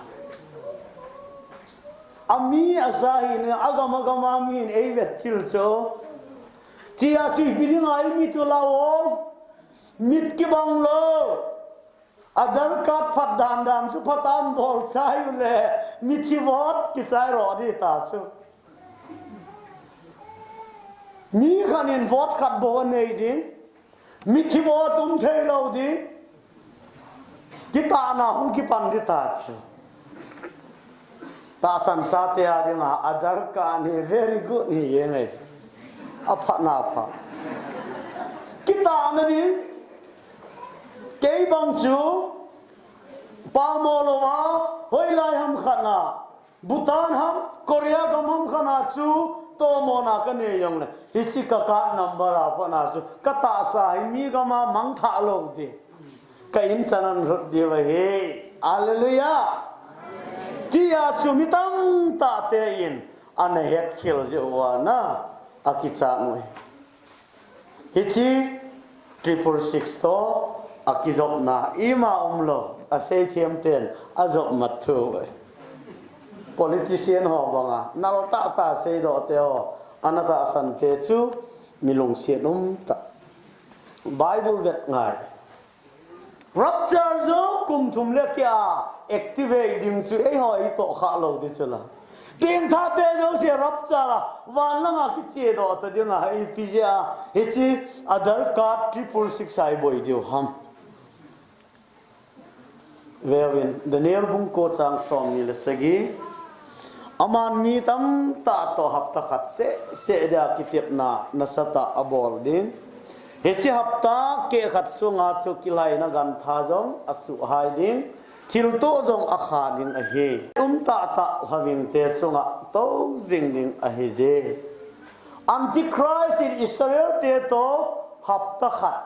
A mi a sa hi ne, a gam a gam a mi in ei vet chil cho. Chia chu ipi dinga i mit u la o. Mit kibang lou. Aadhaar card phat dan dan chu phat an bol chai u le, mithi vote kichai ro di ta chu. Mi khat in vote khat bou anei ding, mithi vote um thei lou ding, kitahna hung kipan di ta chu. Tahsan chate a dinga Aadhaar card hi very good hi e ngai. A pha na pha. Kitahna ding, kei bang chu, pamo louva, hoilai ham khat na, Bhutan ham, Korea gam ham khat na chu, tomona ka nei jong le, hiche ka card number a pha na chu, ka tahsa hi mi gam a mangthah lou di. Ka in chan an lut di va hi. Hallelujah. Tia chu mi tamtah te in ana hetkhel jeh uva na akichat u ahi. Hiche triple six toh akijopna ima umlou, aseithem ten ajop mat thu ahi. Politician ho banga nal tahtah seidoh te ho, ana tahsan te chu mi lungset umtah. Bible vet ngai. Rapture jong kum thum le keh a activate ding chu eiho itoh kha lou ding chu la. Pengthah te jouse rapture a van langa kichedoh ta ding ahi, ipi jeh a hiche Aadhaar card triple six a iboi diu ham. Veuvin, Daniel bung ko chang somni le sagi. Aman mi tamtah toh hapta khat seh seh dia kitepna nasatah abol ding. Hiche hapta keh khat sunga chu kilaina gantha jong asuhhai ding, thilto jong akha ding ahi. Umtah tah lhaving te chunga tou jing ding ahije. Antichrist in Israel te toh hapta khat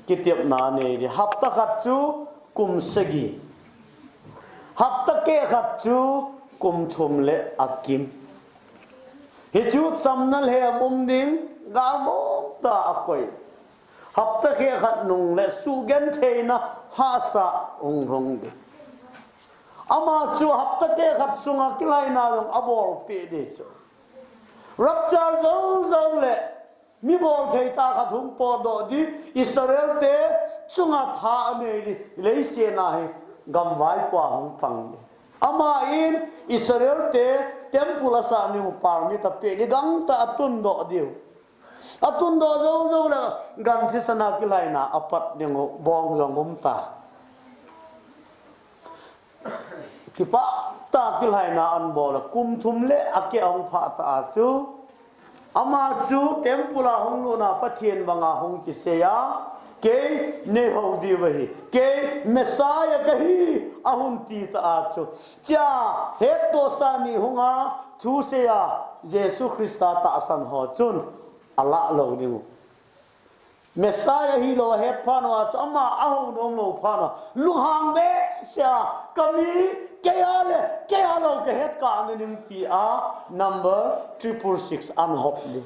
kitepna anei ding. Hapta khat chu kum sagi. Hapta keh khat chu kum thum le akim. Hichu chamna lhem um ding, galmong tah a akoi. Hapta keh khat nung le sugentheina hahsa hung hung ding. Ama chu hapta keh khat sunga kilaina jong abolpeh ding chu. Rapture jou jou le mi bolthei tah khat hung potdoh ding, Israel te chunga tha anei ding, leiset a hi gamvaipo a hung pang ding. Ama in Israel te temple asah ding u permit apeh ding, gangtah atundoh diu. Atundoh jou jou le gan thisan a kilaina apat ding u bong jong umta. Kipah tah a kilaina anbol a, kum thum le akeh ahung phah tah a chu, ama chu temple a hung lutna Pathen banga hung kisei a, kei neihou diu ahi, kei Messiah kahi, ahung ti tah a chu, chea hettohsa ni hunga thusei a Jesu Christa tahsan ho chun alah lou ding u. Messiah hilou ahet phat uva chu ama ahou nom lou phat uva, lunghang behseh a, kami, keiya le keiya lou kahet kah na ding tia number triple six anhop ding.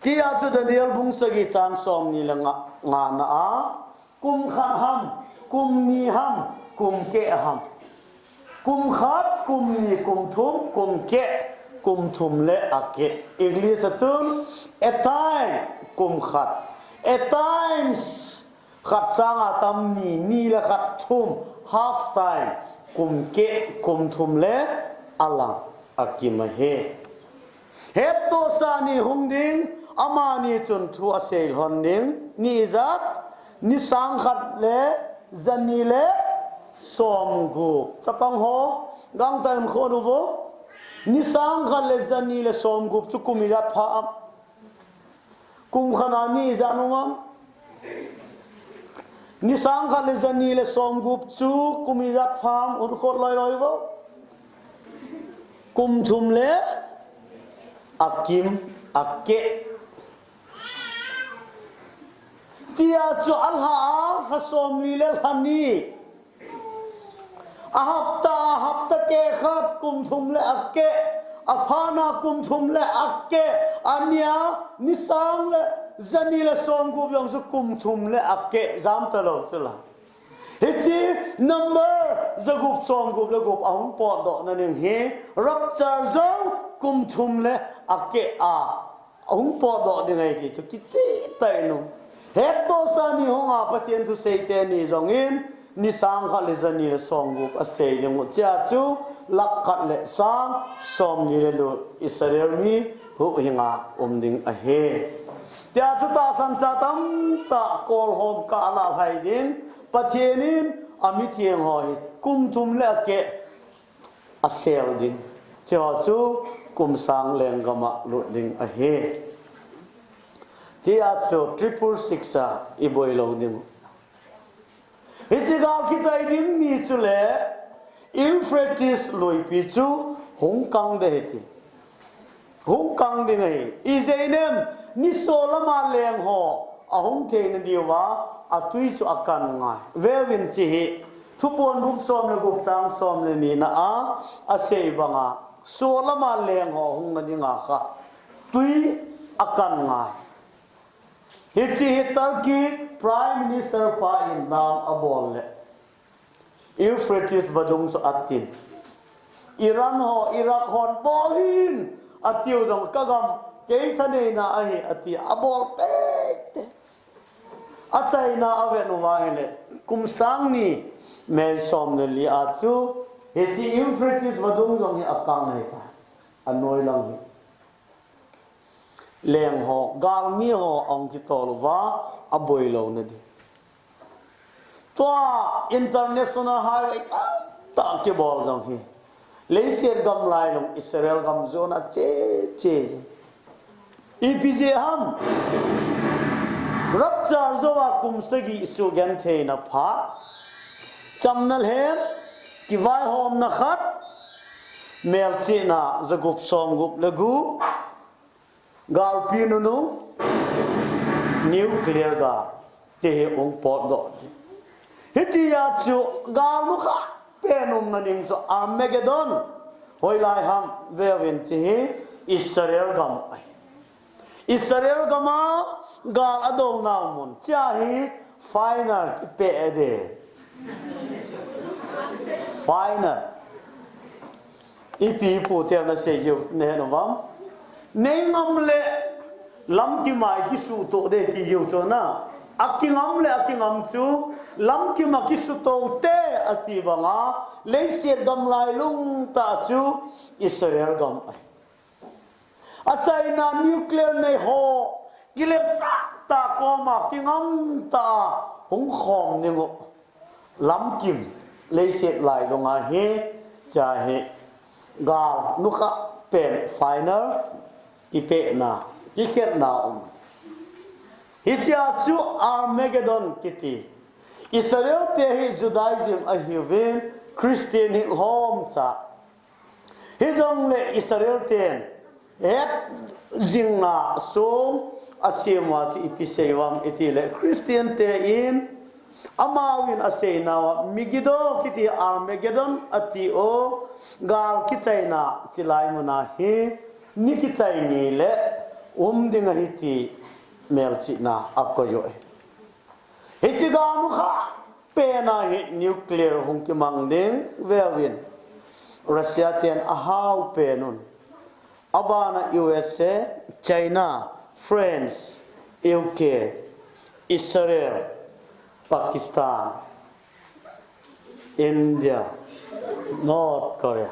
Chea chu Daniel bung sagi chang somni le nga, ngana a, kum khat ham, kum ni ham, kum keh ham. Kum khat, kum ni, kum thum, kum keh, kum thum le akeh. English a chun a time, kum khat. A times, khat sanga tam ni, ni le khat thum, half time, kum keh, kum thum le alang, akim ahi. Hettohsa ni hung ding, amani chun thu asei lhon ding, ni ijat, ni sang khat le jani le somgup. Chapang ho, gangtah in khon uvo. Ni sang khat le jani le somgup chu kum ijat pha am? Kum khat a ni ijat um am? Ni sang khat le jani le somgup chu kum ijat pha am, un khot loi loi vo. Kum thum le akim, akeh. Chea chu alha a, lha somli le lha ni. Ahapta, ahapta keh khat, kum thum le akeh. Aphat na kum thum le akeh. Ania, ni sang le jani le somgup jong chu kum thum le akeh. Jam talou chu la. Hiche number jagup somgup le gup ahung potdoh na ding hi, rapture jong kum thum le akeh a ahung potdoh ding ahi ti chu kicheh tah in um. Hettohsa ni hunga Pathen thusei teni jongin, ni sang khat le jani le somgup asei ding u, chea chu lakh khat le sang somni le lut Israel mi huhhinga um ding ahi. Tia chu tahsan cha tamtah kolhom kah a lah lhai ding, Pathen in amitheng ho hi kum thum le akeh asel ding. Hiche ho chu kum sang lenggam a lut ding ahi. Chea chu triple six a iboi lou ding u. Hiche gal kichai ding ni chule Euphrates luipi chu hung kang ding ahi ti. Hung kang ding ahi. Ijeh inem, nisolam a leng ho ahung theina diuva atui chu akang ngai. Veuvin hiche hi Thuphon bung som le gup chang som le ni na a, asei banga, solam a leng ho hung na dinga kha, tui akan ngai. Hiche hi Turkey Prime Minister pa in nam abol le, Euphrates vadung chu atin. Iran ho, Iraq hon bol in, atiu jong ka gam, kei thaneina ahi, ati, abol teitei. Achaina avet uva ahile, kum sang ni May som le li a chu, hiche Euphrates vadung jong hi akang ahitai. Anoi lang hi. Leng ho, galmi ho, ahung kitol uva, aboi lou na di. Tua international highway tamtah kibol jong hi. Leiset gam lailung Israel gam jona che che. Ipi jeh ham. Rapture jouva kum sagi sugentheina phat. Chamna lhem, kivaihomna khat, melchihna jagup somgup le gup. Galpi nunung, nuclear gal, ti hi hung potdoh. Hitia chu gal nukha pen umna ding chu Armageddon, hoilai ham veuvin, hiche hi Israel gam ahi. Israel gam a gal adona mun, hiche hi final kipeh de. Final. Ipi ipu te nasei jiu nahet nom am? Nei ngam le lamkim a kisuto de ti jiu chu na. Akingam le akingam chu lamkim a kisuto te ati banga leiset gam lailung tah chu Israel gam ahi. Achaina nuclear nei ho, kilepsah tah koma kingam tah hung khom ding u. Lamkim leiset lailunga hi, hiche hi gal nukha pen final kipehna, kikhetna um. Hichea chu Armageddon kiti. Israel te hi Judaism ahiuvin, Christian hi lhomcha. Hijongle Israel ten het jingna song asem uva chu ipi sei uvem itile Christian te in amau in asei nauva Megiddo kiti Armageddon ati o gal kichaina chilai muna hi ni kichai ni le um ding ahi ti melchihna akoi u ahi. Hiche gal nukha pena hi nuclear hung kimang ding veuvin. Russia ten ahao pen un. Abana U S A, China, France, U K, Israel, Pakistan, India, North Korea.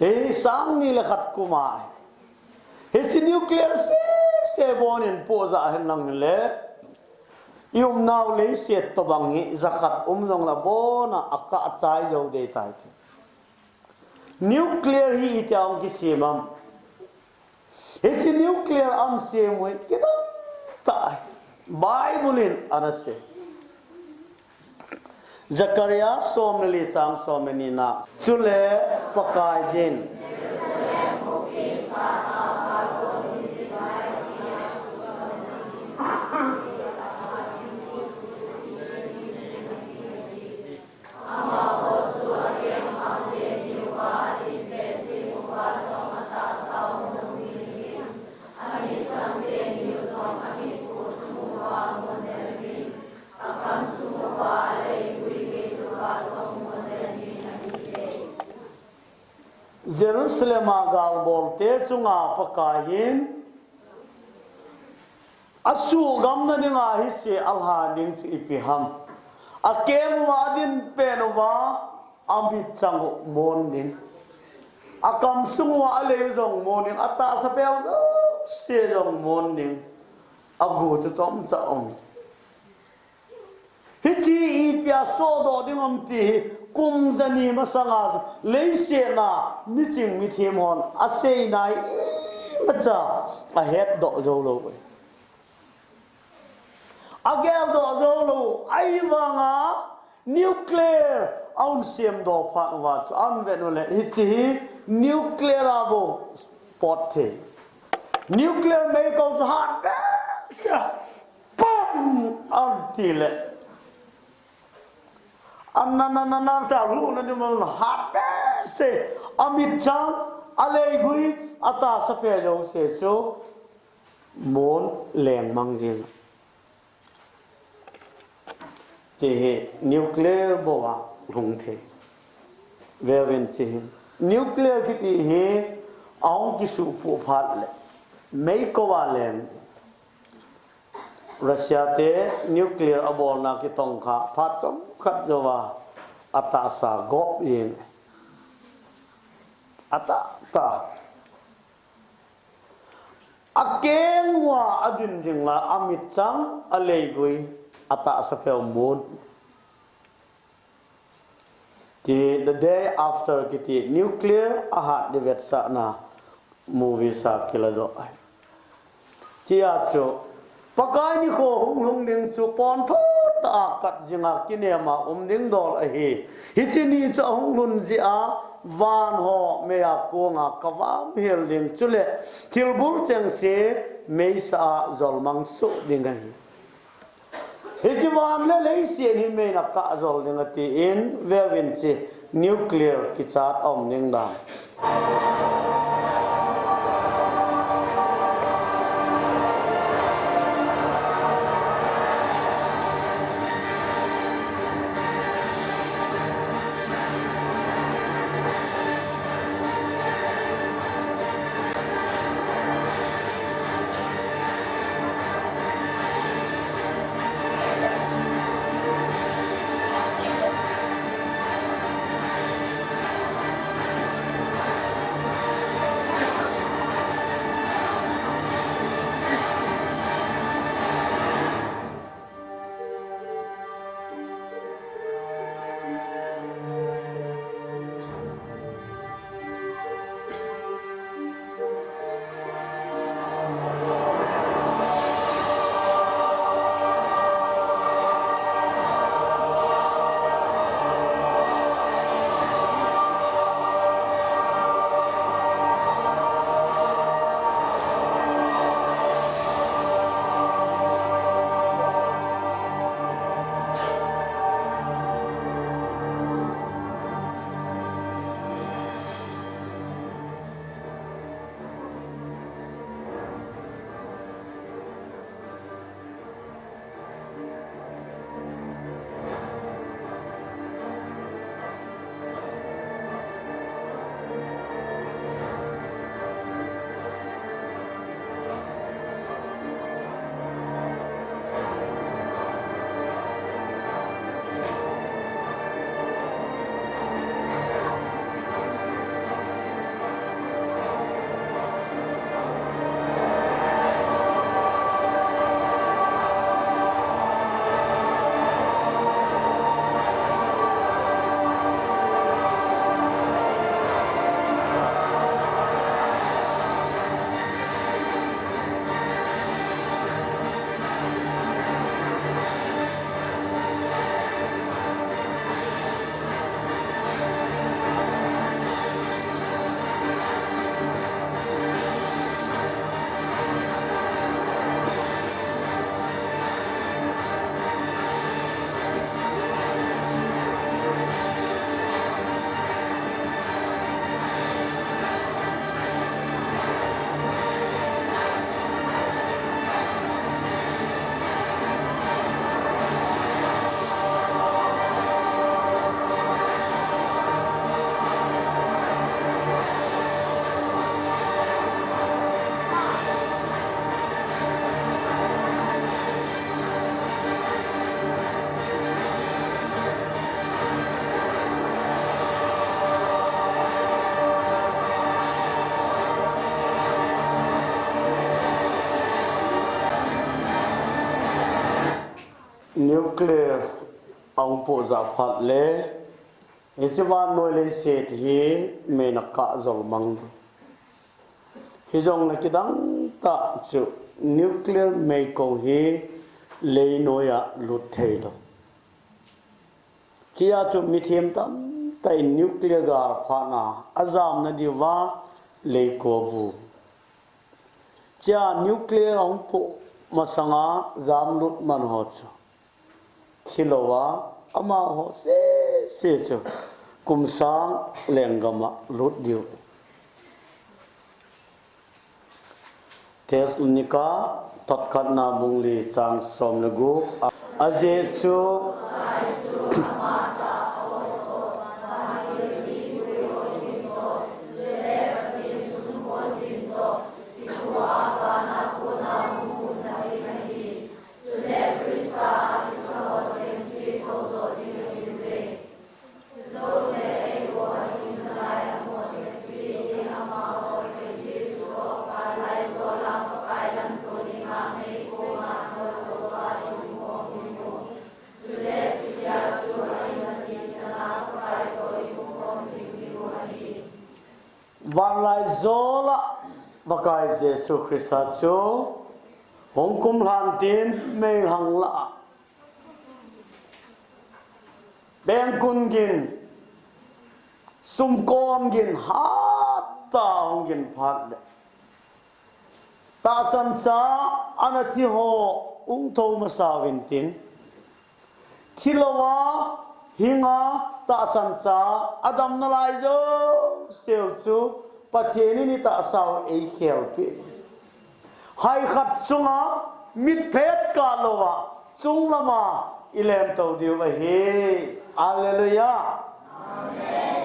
Hi sang ni le khat kuma. Hiche nuclear se se bonin poja hen lang le. I umnau leiset tobang hi jakhat um jong la bona akah chai jou dei tai ti. Nuclear hi itia hung kisem am. Hiche nuclear ahin sem u hi kidang tah. Bible in ana sei. Zechariah som le li chang som le ni na. Chule Pakaiyin. Jerusalem a galbol te chunga Pakai hin asuhgamna dinga hise alha ding chu ipi ham. Akeng uva adin pen uva amit chang u mon ding. Akam sung uva alei jong mon ding. Atahsa peu jouse jong mon ding. Agu chu chomcha um. Hiche ipia sohdoh ding ham ti hi kum jani masanga leiset a miching mithem hon asei nai imacha ahetdoh jou lou. Ageldoh jou lou, ahivanga nuclear ahin semdoh phat uva chu ahin vet u le hiche hi nuclear a bou pot thei. Nuclear meikou chu hat behseh a pam ahin ti le. Ana na na na ta ru na ni mo na hat pe se. Amit chang, a leigui, a tahsa phe jouse chu mun leng mang jing. Hiche hi nuclear bou a lhung thei. Veuvin hiche hi. Nuclear kiti hi ahung kisuh phu phat le mei kou a leng. Russia te nuclear abolna kitong kha phat chomkhat jouva a tahsa gop in. A tah tah. A keng uva a din jing la, a mit chang, a leigui, a tahsa phe mun. Ti The Day After kiti nuclear a hat di vetsahna movie sa kiladoh. Tia chu Pakai nikho hung lhung ding chu pon thot a kat jinga kinema um ding dol ahi. Hiche ni chu ahung lhun jeh a van ho mei a konga kavam hel ding chule thilbul chengse meisa a jolmang soh ding ahi. Hiche van le leiset hi meiin akah jol ding atin, veuvin hiche nuclear kichat a um ding dan. Nuclear ahung poh jah phat le, hiche vannoi leiset hi meiin akah jol mang. Hijongle kidang tah chu nuclear meikong hi leinoiya lut theilou. Hichea chu mithem tamtah in nuclear gal phatna ajamna diuva leiko avu. Hichea nuclear ahung poh masanga jamlut man ho chu thilouva Amaho sese chu kum sang lenggam a lut diu. Thessalonika thot khatna bung li chang som le gup. Ajeh chu Vanlaijol a Pakai Jesu Christa chu hung kumlhan tin meilhang lah a pengkun gin, sumkon gin, hattah hung gin phat le tahsan cha ana thi ho hung thou masa uvin tin, thilou a hinga tahsan cha a damna lai jouse u chu Pathen in i tahsa u ei khelpeh. Hai khat sunga mitphet kah lou a chunglam a i lemto diu ahi. Hallelujah.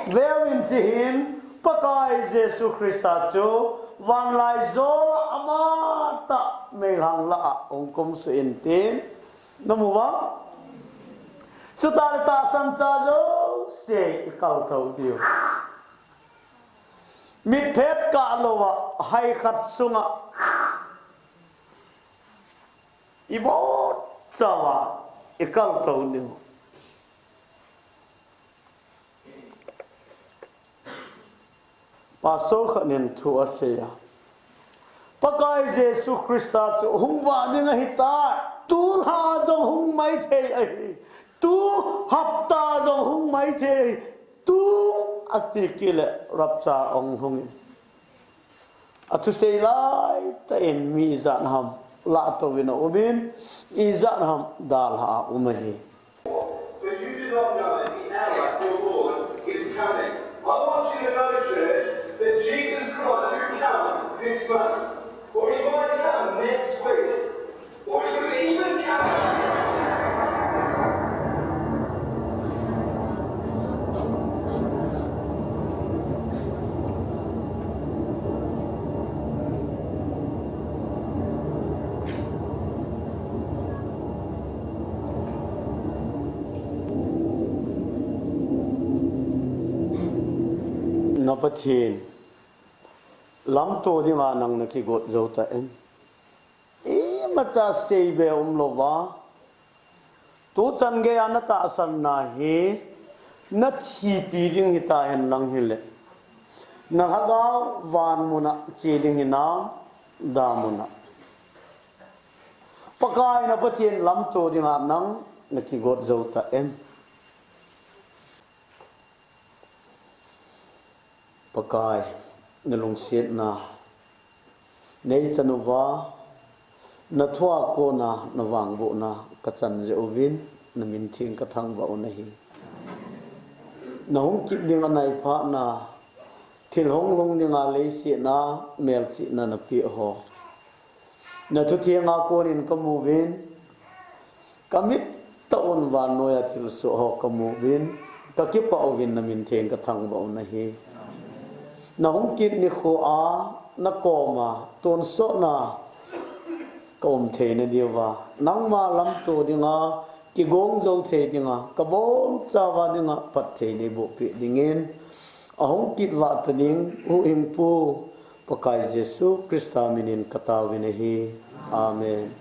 Veuvin, chuhin Pakai Jesu Christa chu vanlaijol a amatah meilhang lah a hung kumsuh in tin. Na mu uvam? Chutah le tahsan cha jouse i kalto diu. Mitphet kah lou a hai khat sunga i botchauva i kalto diu. Pastor khat in thu asei a, Pakai Jesu Christa chu hung vah ding ahitai. Tulha jong hung maithei ahi. Tu hapta jong hung maithei ahi. Tu ati kit le rapture hung hung in. Athusei laitah in mi ijat ham lahtouvin aum in, ijat ham dalha a um ahi. But you do not know the hour your Lord is coming. I want you to know, church, that Jesus Christ will come this month, or he might come next week. Na Pathen lamto dinga nang na kigot jou ta em? Imacha seibe umlouva, tuchan geiya na tahsanna hi na thipi ding hitahen lang hile, na lhagao van muna che ding hinam, damun a? Pakai na Pathen lamto dinga nang na kigot jou ta em? Pakai, na lungsetna neichan uva, na thua kona na vangbohna kachan jeh uvin, na min theng kathangvah u nahi. Na hung kit ding anai phatna, thil hung lhung dinga leiset a melchihna na peh ho na thuthenga konin kamu uvin, kamit tah un vannoiya thilsoh ho kamu uvin, kakipah uvin, na min theng kathangvah u nahi. Na hung kit nikhoa na koma tonsotna ka um theina diuva, nangma lamto dinga kigong jou thei dinga, kabonchauva dinga phatthei neiboh peh dingin, ahung kit vah ta ding Huhhingpu Pakai Jesu Christa minin kataovin ahi. Amen.